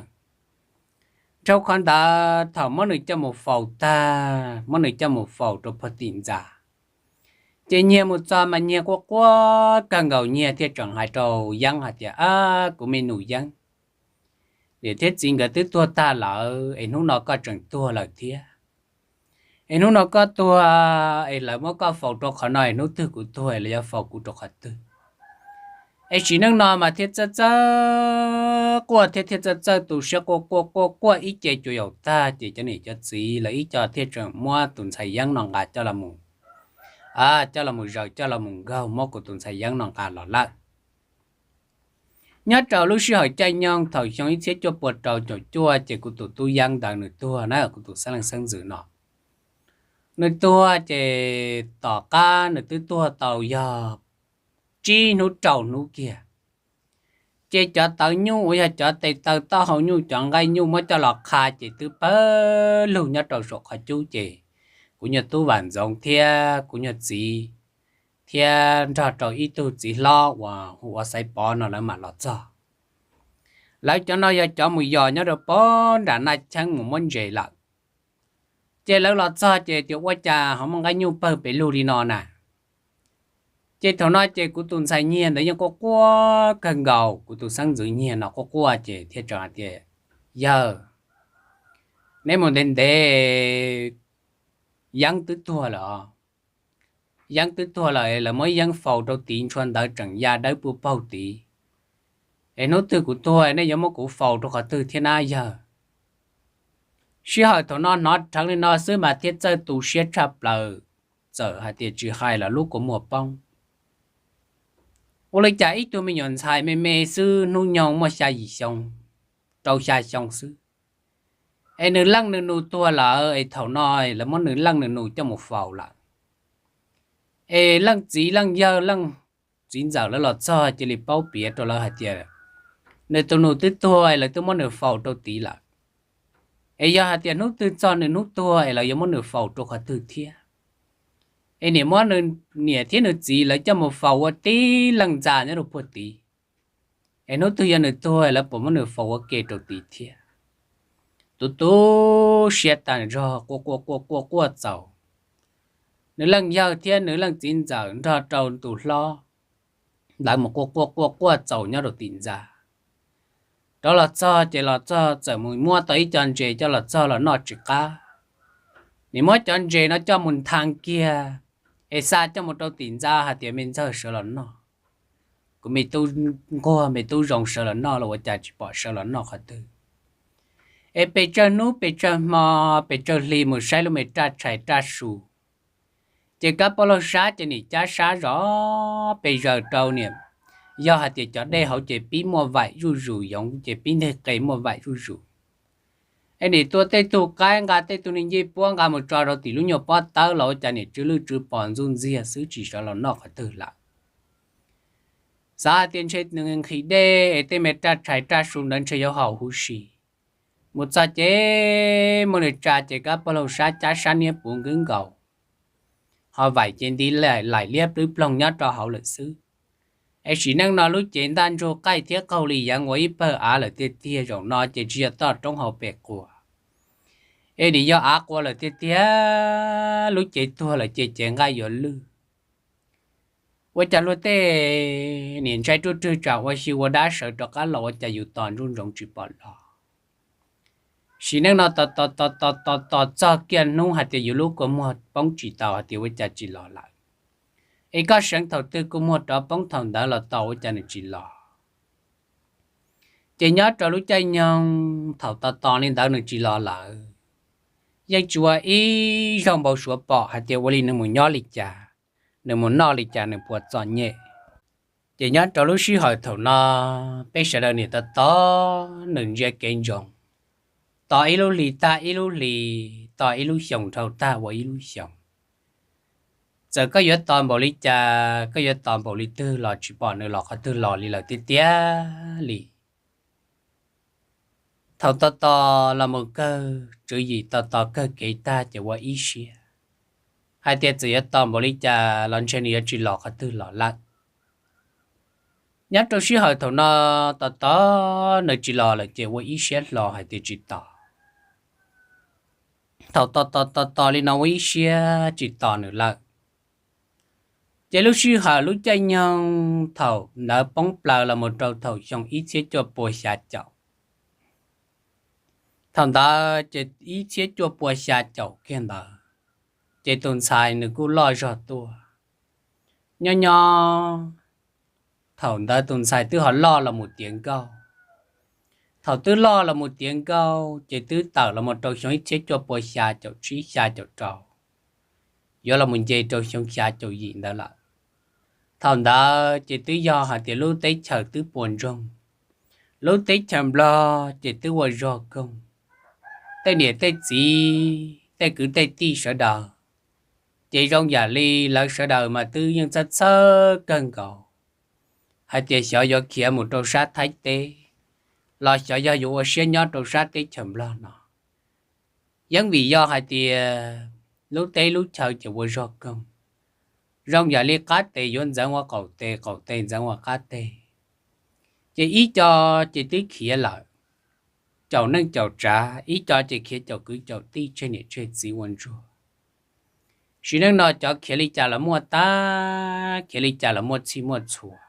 Dhau qhov ntawd thaum muab nws coj mus faus tag, muab nws coj mus faus rau pag tim ntxa, ces nyiag mus txog mas nyiag quaj quaj kawg nkaus, nyiag thiaj tseem hais rau Yeeb hais tias, Ab, kuv me nus Yeeb, niam thiab txiv nkawd twb tuag tag lawm es hnub no koj tseem tuag lawm thiab. Es hnub no koj tuag es lawv muab koj faus rau qhov no es hnub twg kuv tuag es lawv yuav faus kuv rau qhov twg? Es sim neej no mas thiaj txawj txawj quaj thiab thiaj txawj txawj tu siab quaj quaj quaj quaj ib ce cuag yaus tag, ces cov niam cov txiv lawv ib co thiaj tseem muab tus ntxhais Yeeb no nqa coj los mus, coj los mus zaws coj los mus nkaug, muab kuv tus ntxhais Yeeb no nqa los lawm. Nyob rau lub sij hawm caij nyoog thaum xyoo ib txhiab cuaj pua rau caum cuaj ces kuv tus tub Yeeb ntawd nws tuag na, kuv tus xeeb leej xeeb ntxwv no nws tuag ces tom qab nws twb tuag tau yog tsib hnub rau hnub kiag. Ces cov tawv nyuj uas yog cov tes taw taub hau nyuj cov nqaij nyuj muab coj los qha ces twb pawg lug nyob rau saum qhov cub ces kuv nyuag tub Vam Ntxoov thiab kuv nyuag txiv, thiab nrog rau ib tug txiv hlob uas hu ua Xaiv Pov no lawv mam los txog. Lawv cov no yog cov mus yos nyob rau pog nram Naj Cheeb mus muab ntses lawm. Ces lawv los txog ces tias ua cas ho muaj nqaij nyuj pawg pes lug li no na. Ces thaum no ces kuv tus ntxhais nyiag ntawd yeej quaj quaj kawg nkaus, kuv tus xeeb ntxwv nyiag no quaj quaj ces thiaj tso hais tias, yawg, neb mus ntev ntev, yeeb twb tuag lawm os. Yeeb twb tuag lawm es lawv muab yeeb faus rau tid ntshua ntawd tseem ya dawb puag paug tid. Es hnub twg kuv tuag nej yuav muab kuv faus rau qhov twg thiab nab yawg? Sij hawm thaum no hnov rheev li no xwb mas thiaj txawj tu siab tshaj plaws, txawm hais tias tsis hais los lub kua muag poob. Ua li cas ib tug me nyuam ntxhais me me xwb hnub nyoog muaj xya yim xyoo, rau xya xyoo xwb, es nws leej nws nus tuag lawm es thaum no lawv muab nws leej nws nus coj mus faus lawm. Es leej txiv leej yawg leej txiv ntxawm lawv los txog cia li paub piav rau lawv hais tias nws tus nus twb tuag es lawv twb muab nws faus rau tid lawm. Es yog hais tias hnub twg txog nws hnub tuag es lawv yuav muab nws faus rau qhov twg thiab? Es niam muab nws, niam thiab nws txiv lawv coj mus faus ua tib leej ntxa nyob rau puag tid, es hnub twg yog nws tuag lawv puas muab nws faus ua ke rau tid thiab? Tu tu siab tag zog quaj quaj quaj quaj quaj txaus. Nws leej yawg thiab nws leej txiv ntxawm nrog rau tus hlob, lawv mus quaj quaj quaj quaj txaus nyob rau tim ntxa. Rov los txog ces los txog txawm mus muab tau ib co ntses coj los txog los noj tsis qab. Nim muab cov ntses no coj mus nthaa kiag, es xa coj mus rau tim ntxa hais tias me ntxawg sawv los noj. Kuv me tub nquag me tub zoo sawv los noj los ua cas tsis pom sawv los noj qhov twg. Es pes tsawg hnub pes tsawg hmo, pes tsawg hli mus saib lub me raj tshais raj su, ces kab poj laug sab ces nim cab sab zov pes zaws rau niam. Yog hais tias cov dej hauv ces pib muaj vaim zuj zus, yoov ces pib nteg qe muaj vaim zuj zus. Es nim tua tej tug qaib nqa tej tug niag ncej puab nqa mus tso rau tim lub nyuag pob tawb los ua cas nim tsw lwj tsw pos ntxuj ntxiag xwb tsis sawv los noj qhov twg lawm. Xav hais tias ntshe nws nqhis dej es tej me raj tshais raj su ntawd ntshe yuav haum huv si. Mus txog ces muab nws tsa ces kab poj laug sab cab sab niab puv nkwb nkaus, ho vaim ces nti laim liab plwb ploog nyob rau hauv lawm xwb. Es sim neej no lub cev ntaj ntsug qaij thiab qaug li yeev ua ib pawg av lawm tiag tiag, zaum no ces tsis yog toj roob hauv pes quas, es nim yog av qua lawm tiag tiag. Lub cev tuag lawm ces cev nqaij yuav lwj. Ua cas luag tej niam ntshai ruaj rwg tsam ua xyw ua dab sawv rov qab los ua cas yus tos nruj ntsoov tsis pom los. Sim neej no tos tos tos tos tos txog kiag hnub hais tias yus lub kua muag poob tsis tau hais tias ua cas tsis los lawm. Es koj seev thaum twg kua muag rov poob thaum ntawd los tos ua cas nws tsis los. Ces nyob rau lub caij nyoog thaum tos tos li ntawd nws tsis los lawm, yeej tsis ua ib zaug npau suav pom hais tias ua li nws mus nyob li cas, nws mus noj li cas nws puas txom nyem. Ces nyob rau lub sij hawm thaum no, peb sawv daws niam tos tos nws ntsia kev ntsoov, tos ib lub hli tag ib lub hli, tos ib lub xyoos dhau tag ua ib lub xyoos. Txawm koj yuav tos npaum li cas, koj yuav tos npaum li twg los tsis pom nws los qhov twg los li lawm tiag tiag li. Thaum tos tos los mus kawg tswv yim, tos tos kawg kev tag ces ua ib siab hais tias txawm yuav tos npaum li cas los ntshe nws yuav tsis los qhov twg los lawm. Nyob rau sij hawm thaum no, tos tos nws tsis los lawm ces ua ib siab hlo hais tias tsis tos. Thaum tos tos tos tos li no ua ib siab tsis tos nws lawm, ces lub sij hawm lub caij nyoog thaum ntawd poob plaws los mus rau thaum xyoo ib txhiab cuaj pua xya caum. Thaum ntawd ces ib txhiab cuaj pua xya caum kiag ntawd, ces tus ntxhais nws kuj loj zog tuaj. Nyob nyob thaum ntawd tus ntxhais twb ho loj los mus tiav nkauj. Thaum twb loj los mus tiav nkauj ces twb tawm los mus rau xyoo ib txhiab cuaj pua xya caum tsib xya caum rau, yuav los mus nce rau xyoo xya caum yim ntawd lawm. Thaum ntawd ces twb yog hais tias lub teb chaws twb puas ntsoog, lub teb chaws Nplog ces twb ua zog koog. Tej niam tej txiv tej kwv tej tij sawv daws, ces zoo yam li lawv sawv daws mas twb yeej txhawj txhawj kawg nkaus hais tias xyov yuav khiav mus rau sab Thaib teb los xyov yog yuav ua siab nyob rau sab teb chaws Nplog no. Yeej vim yog hais tias lub teb lub chaw ces ua zog koog, zoo yam li qab tes yuav ntxeev ua qaum tes, qaum tes ntxeev ua qab tes. Ces ib co ces twb khiav lawm, caum neej caum tsav, ib co ces khiav caum kwv caum tij tseg niam tseg txiv ua ntsuag. Sim neej no cov khiav li cas los muaj tag, khiav li cas los muaj txhij muaj txhua.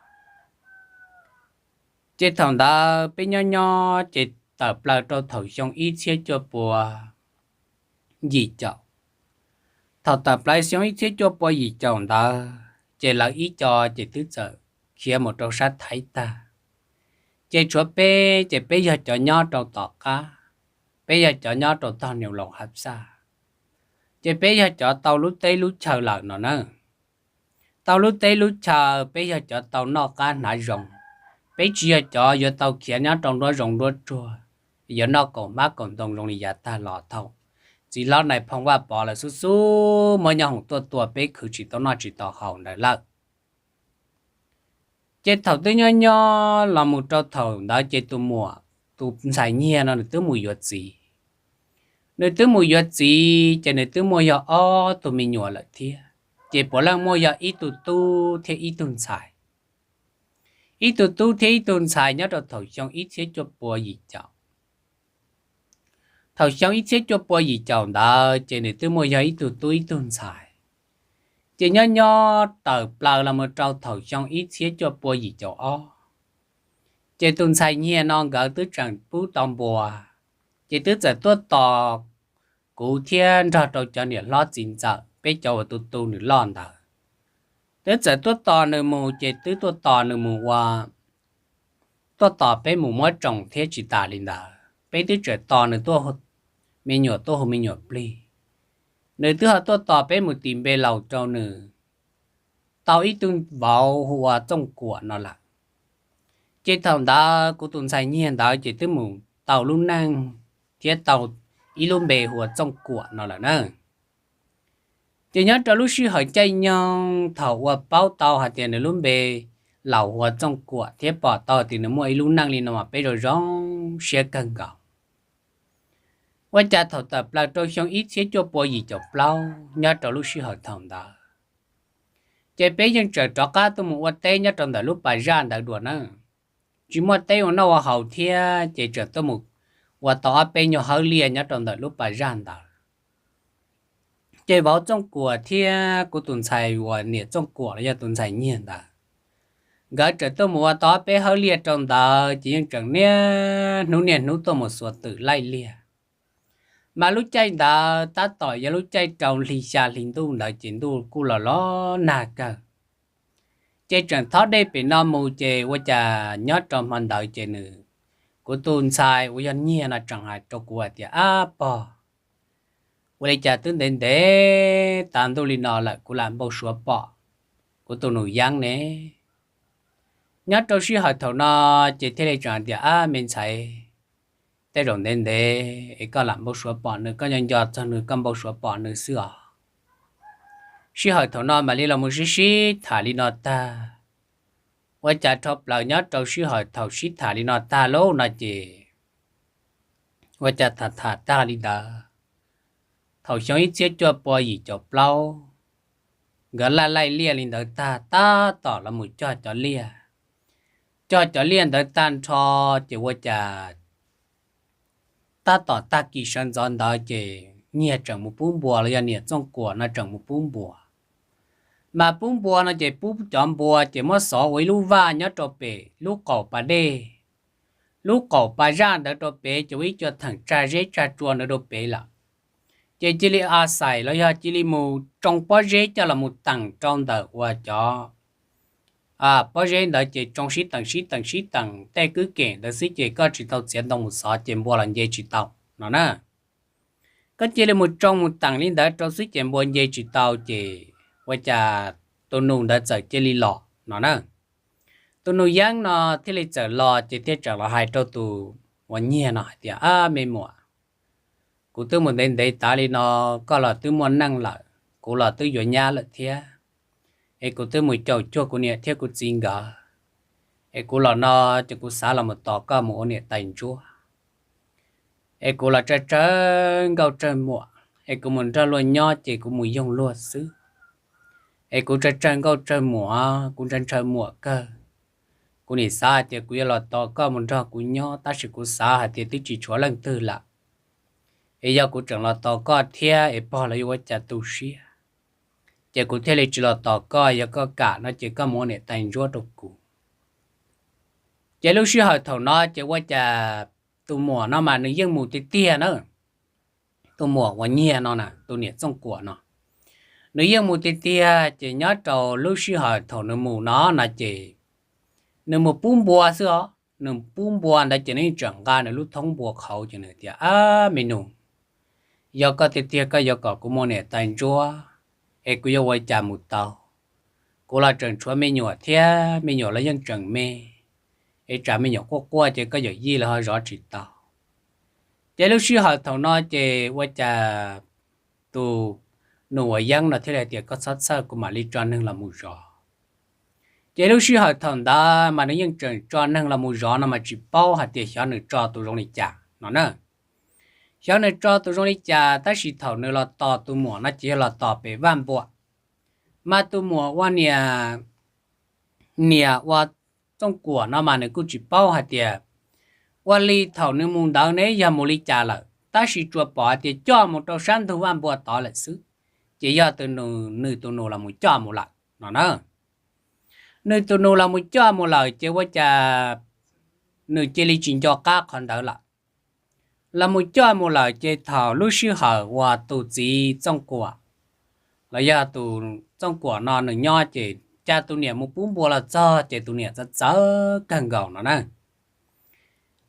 Ces thaum ntawd peb nyob nyob ces tawm plaws rau thaum xyoo ib txhiab cuaj pua yim caum. Thaum tawm plaws xyoo ib txhiab cuaj pua yim caum ntawd ces lawv ib co ces twb txawm khiav mus rau sab Thaib tag. Ces tshuav peb ces peb yog cov nyob rau tom qab, peb yog cov nyob rau tog Niu Loos Hav Xaj. Ces peb yog cov tau lub teb lub chaw lawm no na. Tau lub teb lub chaw peb yog cov tau noj qab hnav zoo, peb tsis yog cov yuav tau khiav nyob rau nruab zoov nruab tsuag, yuav noj kaum hmab kaum ntoo zoo li yav tag los thaum txiv hlob Nais Phoo Vaj Pov lawv xub xub muab nyob hoom tuaj tua peb khwv tsis tau noj tsis tau haus ntawd lawm. Ces thaum twb nyob nyob los mus rau thaum ntawd ces tus muam, tus ntxhais Nyiag no nws twb mus yuav txiv. Nws twb mus yuav txiv ces nws twb muaj yog ob tug me nyuam lawm thiab, ces puav leej muaj yog ib tug tub thiab ib tug ntxhais. Ib tug tub thiab ib tug ntxhais nyob rau thaum xyoo ib txhiab cuaj pua yim caum. Thaum xyoo ib txhiab cuaj pua yim caum ntawd ces nws twb muaj yog ib tug tub ib tug ntxhais. Ces nyob nyob tawm plaws los mus rau thaum xyoo ib txhiab cuaj pua yim caum ob, ces tus ntxhais Nyiag no nkawd twb tseem pub tau npua, ces twb txawm tuaj tos kuv thiab nrog rau cov niam hlob txiv ntxawm peb cov uas tu tu nws loj ntawd. Twb txawm tuaj tos nws mus ces twb tuaj tos nws mus ua, tuaj tos peb mus muab tsoos thiab tsis tas li ntawd, peb twb tseem tos nws tuaj, me nyuam tuaj hu me nyuam plig. Nws twb ho tuaj tos peb mus tis npe laus rau nws tau ib tug vauv hu ua Txooj Kuam no lawm. Ces thaum ntawd kuv tus ntxhais Nyiag ntawd ces twb mus tau lub neej thiab tau ib lub npe hu ua Txooj Kuam no lawm na. Ces nyob rau lub sij hawm caij nyoog thaum uas paub tau hais tias nws lub npe laus hu ua Txooj Kuam thiab pom tau hais tias nws muaj ib lub neej li no mas peb zoo zoo siab kawg nkaus. Ua cas thaum tawm plaws rau xyoo ib txhiab cuaj pua yim caum plaub nyob rau lub sij hawm thaum ntawd, ces peb yeej tseem rov qab tuaj mus ua teb nyob rau ntawm lub pas zaj ntawd dua na. Tsis muaj teb ua noj ua haus thiab ces tseem tuaj mus ua tau ob peb nyuag hawb liaj nyob rau ntawm lub pas zaj ntawd. Ces vauv Txooj Kuam thiab kuv tus ntxhais uas niam Txooj Kuam los yog tus ntxhais Nyiag ntawd, nkawd tseem tuaj mus ua tau ob peb hawb liaj rau ntawd ces yeej tseem niaj hnub niaj hnub tuaj mus xuas twm laij liaj. Mas lub caij ntawd tab tom yog lub caij rau hli xya hli ntuj ntawd ces ntuj kuj los los nag kawg. Ces tseem thob dej pem no mus ces ua cas nyob rau hmo ntawd ces nws, kuv tus ntxhais uas yog Nyiag no tseem hais rau kuv hais tias, Ab pog, ua li cas twb ntev ntev tas ntuj li no lawm kuv lam npau suav pom kuv tus nus Yeeb ne. Nyob rau sij hawm thaum no ces thiaj li tseem hais tias, Ab me ntxhais, tej zaum ntev ntev es koj lam npau suav pom nws, koj nco nco txog nws koj npau suav pom nws xwb os. Sij hawm thaum no mam li los mus sib sib tham li no tag. Ua cas dhau plaws nyob rau sij hawm thaum sib tham li no tag lauj no ces ua cas tham tham tag li ntawd, thaum xyoo ib txhiab cuaj pua yim caum plaub, nkawd laij laij liaj li ntawd tag tab tom los mus cog cov liaj. Cog cov liaj ntawd tag nrho ces ua cas tab tom tag kis sawv ntxov ntawd ces Nyiag tseem mus pub npua los yog niam Txooj Kuam no tseem mus pub npua. Mas pub npua no ces pub cov npua ces muab xov ua ib lub vaj nyob rau pem lub qaum pas dej, lub qaum pas zaj ntawd rau pem ces ua ib co theem tsag zeb tsag tsua ntawd rau pem lawm. Ces cia li a xais los yog cia li mus tsoo pob zeb coj los mus teem rau ntawm uas cov pob zeb ntawd ces tsoo sib teem sib teem sib teem tej kwb kem ntawd xwb ces koj tsis tau txiav ntoo mus xov ces npua los nce tsis tau no na. Koj cia li mus tsoo mus teem li ntawd rau xwb ces npua nce tsis tau ces ua cas tus nus ntawd txawm cia li los no na. Tus nus Yeeb no thiaj li txawm los ces thiaj txawm los hais rau tus uas Nyiag no hais tias, Ab me muam, kuv twb mus ntev ntev tas li no, koj los twb muaj neej lawm, kuv los twb yuav nyab lawm thiab, es kuv twb mus caum cuag kuv niam thiab kuv txiv nkawd, es kuv los no ces kuv xav los mus tos koj mus ua niam tais ntsuab, es kuv los tsawg tsawg nkauj tsawg muam, es kuv mus nrog luag nyob ces kuv mus yoog luag xwb. Es kuv tsawg tsawg nkauj tsawg muam, kuv ntshaw ntshaw muam kawg. Kuv nim xav hais tias kuv yuav los tos koj mus nrog kuv nyob, tab sis kuv xav hais tias twb tsis tshuav leej twg lawm. Es yog kuv tseem los tos koj thiab es pog los yuav ua cas tu siab. Ces kuv thiaj li tsis los tos koj, yog koj kam no ces koj mus ua niam tais ntsuab rau kuv. Ces lub sij hawm thaum no ces ua cas tus muam no mas nws yeej mus tiag tiag na. Tus muam uas nyiag no na, tus niam Txooj Kuam no, nws yeej mus tiag tiag. Ces nyob rau lub sij hawm thaum nws mus no no ces nws mus pub npua xwb os. Nws pub npua ntawd ces nws yeej tseem nqa nws lub thoob npua qhauv ces nws tias, Ab me nus, yog koj tiag tiag koj yuav kom kuv mus niam tais ntsuab, es kuv yuav ua cas mus tau? Kuv los tseem tshuav me nyuam thiab, me nyuam los yeej tseem me, es tsam me nyuam quaj quaj ces koj yawm yij los ho zov tsis tau. Ces lub sij hawm thaum no ces ua cas tus nus uas yeeb no thiaj li hais tias, Koj txhob txhawj, kuv mam li tso neeg los mus zov. Ces lub sij hawm thaum ntawd mas nws yeej tseem tso neeg los mus zov no mas tsis paub hais tias xyov nws tso tus zoo li cas no na. Xyov nws tso tus zoo li cas, tab sis thaum nws los tos tus muam no ces yog los tos pem vaj npua. Mas tus muam ua niam, niam ua Txooj Kuam no mas nws kuj tsis paub hais tias ua li thaum nws mus ntawd ne yog mus li cas lawm, tab sis tsuas pom hais tias coj mus rau sab ntug vaj npua tod lawm xwb. Ces yog tus nus, nws tus nus los mus coj mus lawm no na. Nws tus nus los mus coj mus lawm ces ua cas nws cia li tsis nco qab qhov ntawd lawm. Los mus coj mus lawm ces thaum lub sij hawm uas tus txiv Txooj Kuam, los yog tus Txooj Kuam no nws nyob ces cas tus niam mus pub npua los txog ces tus niam txawv txawv kawg nkaus no na.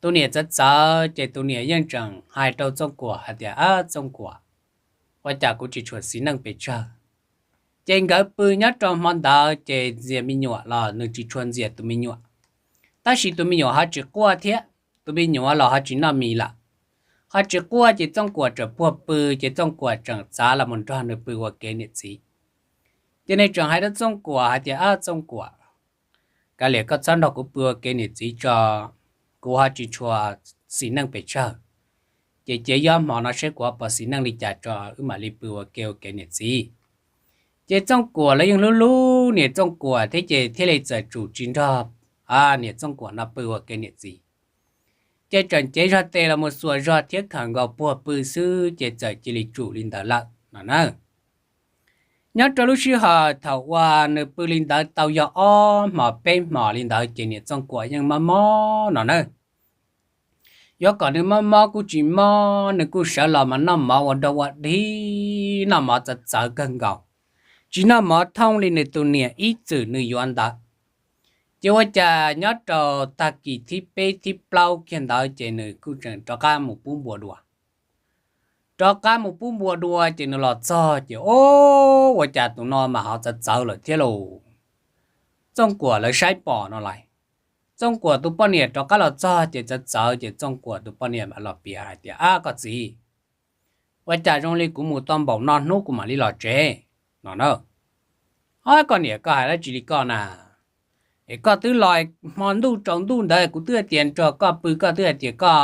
Tus niam txawv txawv ces tus niam yeej tseem hais rau Txooj Kuam hais tias, Ab Txooj Kuam, ua cas kuv tsis tshua xis neej pes tsawg? Ces nkawd pw nyob rau hmo ntawd ces ntxias me nyuam los nws tsis tshua ntxias tus me nyuam, tab sis tus me nyuam ho tsis quaj thiab, tus me nyuam los ho tsis noj mis lawm. Ho tsis quaj ces Txooj Kuam tseem puag pw, ces Txooj Kuam tseem txav los mus nrog nws pw ua kev niam txiv. Ces nws tseem hais rau Txooj Kuam hais tias, Ab Txooj Kuam, kav liam koj txhob nrog kuv pw ua kev niam txiv tso, kuv ho tsis tshua xis neej pes tsawg. Ces cia yob hmo no seb kuv ho puas xis neej li cas tso wb mam li pw ua ke ua kev niam txiv. Ces Txooj Kuam los yeej hlub hlub niam Txooj Kuam thiab ces thiaj li txawm tsum tsis nrog niam Txooj Kuam no pw ua kev niam txiv. Ces tseem cev zog tes los mus xuas zog thiab khawm nkaus puag pw xwb ces txawm cia li tsum li ntawd lawm no na. Nyob rau lub sij hawm thaum uas nws pw li ntawd tau yog ob hmos peb hmos li ntawd ces niam Txooj Kuam yeej mob mob no na. Yuav kom nws mob mob kuj tsis mob, nws kuj sawv los mas noj mov ua dog ua dig, noj mov txawv txawv kawg nkaus, tsis noj mov thooj li nws tus niam ib txwm nws yuav ntawd. Ces ua cas nyob rau tag kis thib peb thib plaub kiag ntawd ces nws kuj tseem rov qab mus pub npua dua. Rov qab mus pub npua dua ces nws los txog ces, O, ua cas tus no mas ho txawv txawv lawm thiab lauj? Txooj Kuam lawv saib pom no lauj. Txooj Kuam tus poj niam rov qab los txog ces txawv txawv ces Txooj Kuam tus poj niam mam los piav hais tias, Ab koj txiv, ua cas zoo li kuv mus tau npaum no hnub kuv mam li los tsev no na? Ob, koj niam, koj hais dab tsi li koj na? Es koj twb los hmo ntuj tsaus ntuj ntawd kuv twb hais tias nrog koj pw koj twb hais tias koj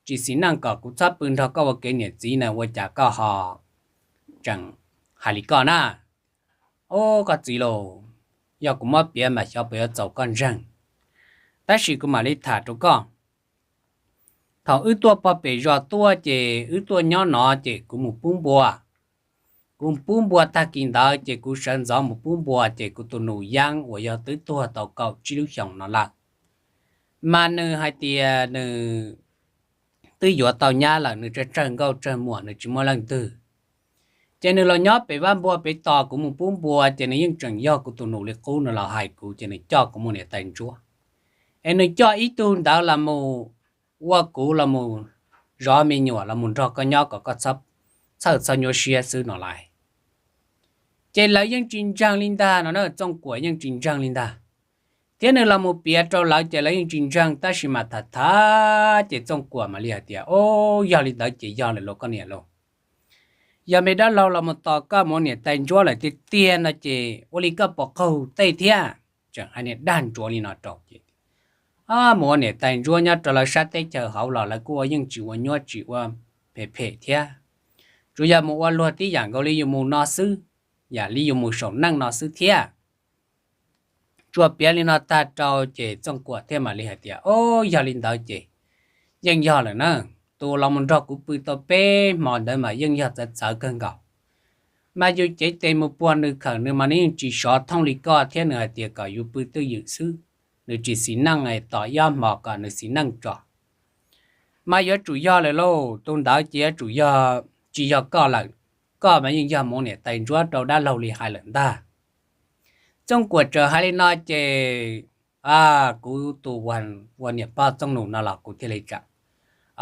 tsis xis neej kom kuv txhob pw nrog koj ua kev niam txiv na, ua cas koj ho tseem hais li koj na? O, koj txiv lauj, yog kuv muab piav mas xyov puas yuav txaus koj ntseeg, tab sis kuv mam li tham rau koj. Thaum wb tuaj pog pem zos tuaj ces wb tuaj nyob no ces kuv mus pub npua. Kuv pub npua tag kis ntawd ces kuv sawv ntxov mus pub npua ces kuv tus nus Yeeb uas yog twb tuag tau kaum tsib lub xyoos no lawm, mas nws hais tias nws twb yuav tau nyab lawm, nws tsawg tsawg nkauj tsawg muam, nws tsis muaj leej twg. Ces nws los nyob pem vaj npua pem tos kuv mus pub npua ces nws yeej tseem yog kuv tus nus li qub, nws los hais kuv ces nws coj kuv mus niam tais ntsuab. Es nws coj ib tug ntawd los mus ua kuv los mus zov me nyuam los mus nrog koj nyob kom koj txhawj txhob nyuaj siab xwb no lauj. Ces lawv yeej tsis ntseeg li ntag no na, Txooj Kuam yeej tsis ntseeg li ntag. Thiab nws los mus piav rau lawv ces lawv yeej tsis ntseeg, tab sis mas tham tham ces Txooj Kuam mam li hais tias, O, yog li ntawd ces yog lawm lauj koj niam lauj. Yog me dab laug los mus tos koj mus ua niam tais ntsuab lawm tiag tiag no ces ua li koj puas qaug tej thiab? Tseem hais niag dag ntsuav li no rau ces, Mus ua niam tais ntsuab nyob rau lawv sab teb chaws hauv los lawv kuj ua yeej tsis ua nyuaj tsis ua phem phem thiab. tsuas yog mus ua luag tib yam nkaus li yus mus no xwb, yam li yus mus saum neej no xwb thiab. Tsuas piav li no tag rau ces Txooj Kuam thiaj mam li hais tias, O, yog li ntawd ces yeej yog lawm na. Tus los mus nrog kuv pw tau peb hmo ntawd mas yeej yog txawv txawv kawg nkaus. Mas yus cev tes mus puag nws khawm nws mas nws yeej tsis sov thooj li koj thiab, nws hais tias kom yus pw twj ywm xwb, nws tsis xis neej, tos ib ob hmos kom nws xis neej tso. Mas yuav tsum yog lawm lauj, tus ntawd ces yuav tsum yog, tsis yog koj lawm. Koj mas yeej yog mus niam tais ntsuab rau dab laug li hais lawm ntag. Txooj Kuam txawm hais li no ces, a, kuv tus ua niam pog Txooj Nus no los kuv thiaj li txawm,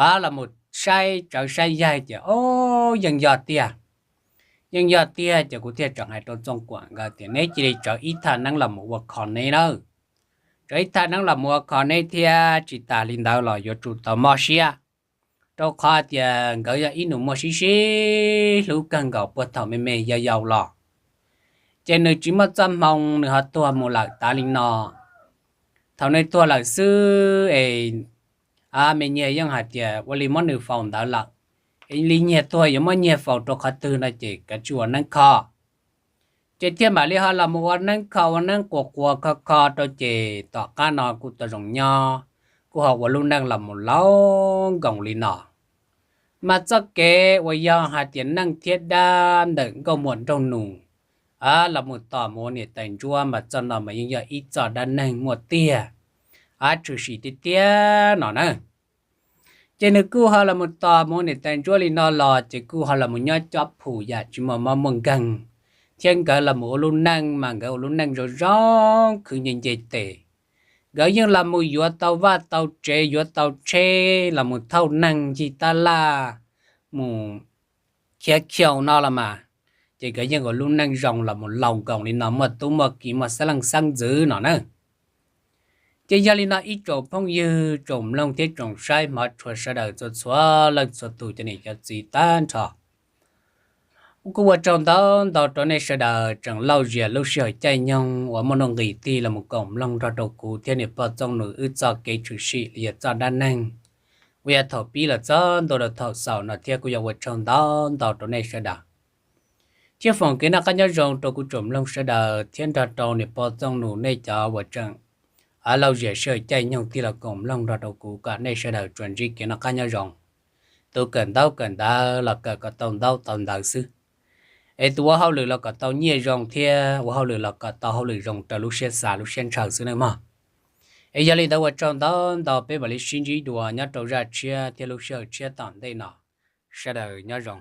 a, los mus saib tsawv saib yaig ces, o, yeej yog tiag. Yeej yog tiag ces kuv thiaj txawm hais rau Txooj Kuam nkawd tias, Neb cia li tsawv ib thaj neeb los mus ua kho neb nawb. Tsawv ib thaj neeb los mus ua kho neb thiab, tsis tas li ntawd los yuav tsum tau mob siab, rau qhov tias nkawd yog ib nus muaj sib sib hlub kawg nkaus puag thaum me me yau yau los. Ces nws tsis muaj txoj hmoo, nws ho tuag mus lawm tas li no. Thaum nws tuag lawm xwb es, a, me nyias yeej hais tias ua li muab nws faus ntawd lawm, li nyias tuag yuav muab nyias faus rau qhov twg no ces kav tsij ua neeb kho. Ces thiaj mam li ho los mus ua neeb kho, ua neeb quas quas kho kho rau ces tom qab no kuj tau zoo nyob, kuj ho ua lub neej los mus laus nkoos li no. Mas txoj kev uas yog hais tias neej thiab dab ntawm nkauj muam nraug nus, a, los mus tos mus ua niam tais ntsuab mas txoj no mas yeej yog ib txoj dab neeg muaj tiag, a, tshwm sim tiag tiag no na. Ces nws kuj ho los mus tos mus ua niam tais ntsuab li no los ces kuj ho los mus nyob cob phum yam tsis muaj mob muaj nkeeg, thiab nkawd los mus ua lub neej mas nkawd ua lub neej zoo zoo khwv nce nce tes. Nkawd yeej los mus yuav tau vaj tau tsev, yuav tau tsheb, los mus thauj neeg ncig tab laj, mus khiav khiau no los mas, ces nkawd yeej ua lub neej zoo los mus laus nkoos li no, muaj tub muaj ki, muaj xeeb leej xeeb ntxwv no na. Ces yog li no ib tsoom phooj ywg tsoom mloog thiab tsoom saib hmov tshua sawv daws txhua txhua leej txhua tus cov niam cov txiv tag nrho, kuj ua tsaug ntau ntau rau nej sawv daws tseem lauj zias lub sij hawm caij nyoog uas muaj nuj nqis tig los mus koom mloog nrog rau kuv thiab niam pog Txooj Nus wb txoj kev tshwm sim los yog txoj dab neeg uas yog thaum pib los txog ntua rau thaum xaus no thiab. Kuj yog ua tsaug ntau ntau rau nej sawv daws, thiab foom kev noj qab nyob zoo rau kuv tsoom mloog sawv daws thiab nrog rau niam pog Txooj Nus nej cov uas tseem lauj zias sij hawm caij nyoog tig los koom mloog nrog rau kuv kom nej sawv daws tsuas ntsib kev noj qab nyob zoo. Tus kawm ntaub kawm ntawv los kawm kom tau ntaub tau ntawv xwb, es tus ua hauj lwm los kom tau nyiaj zoo thiab ua hauj lwm los kom tau hauj lwm zoo raws lub siab xav lub siab ntshaw xwb nawb mog. Es yog li ntawd ua tsaug ntau ntau, peb mam li sib ntsib dua nyob rau zaj tshiab thiab lub sij hawm tshiab tom ntej no. Sawv daws nyob zoo.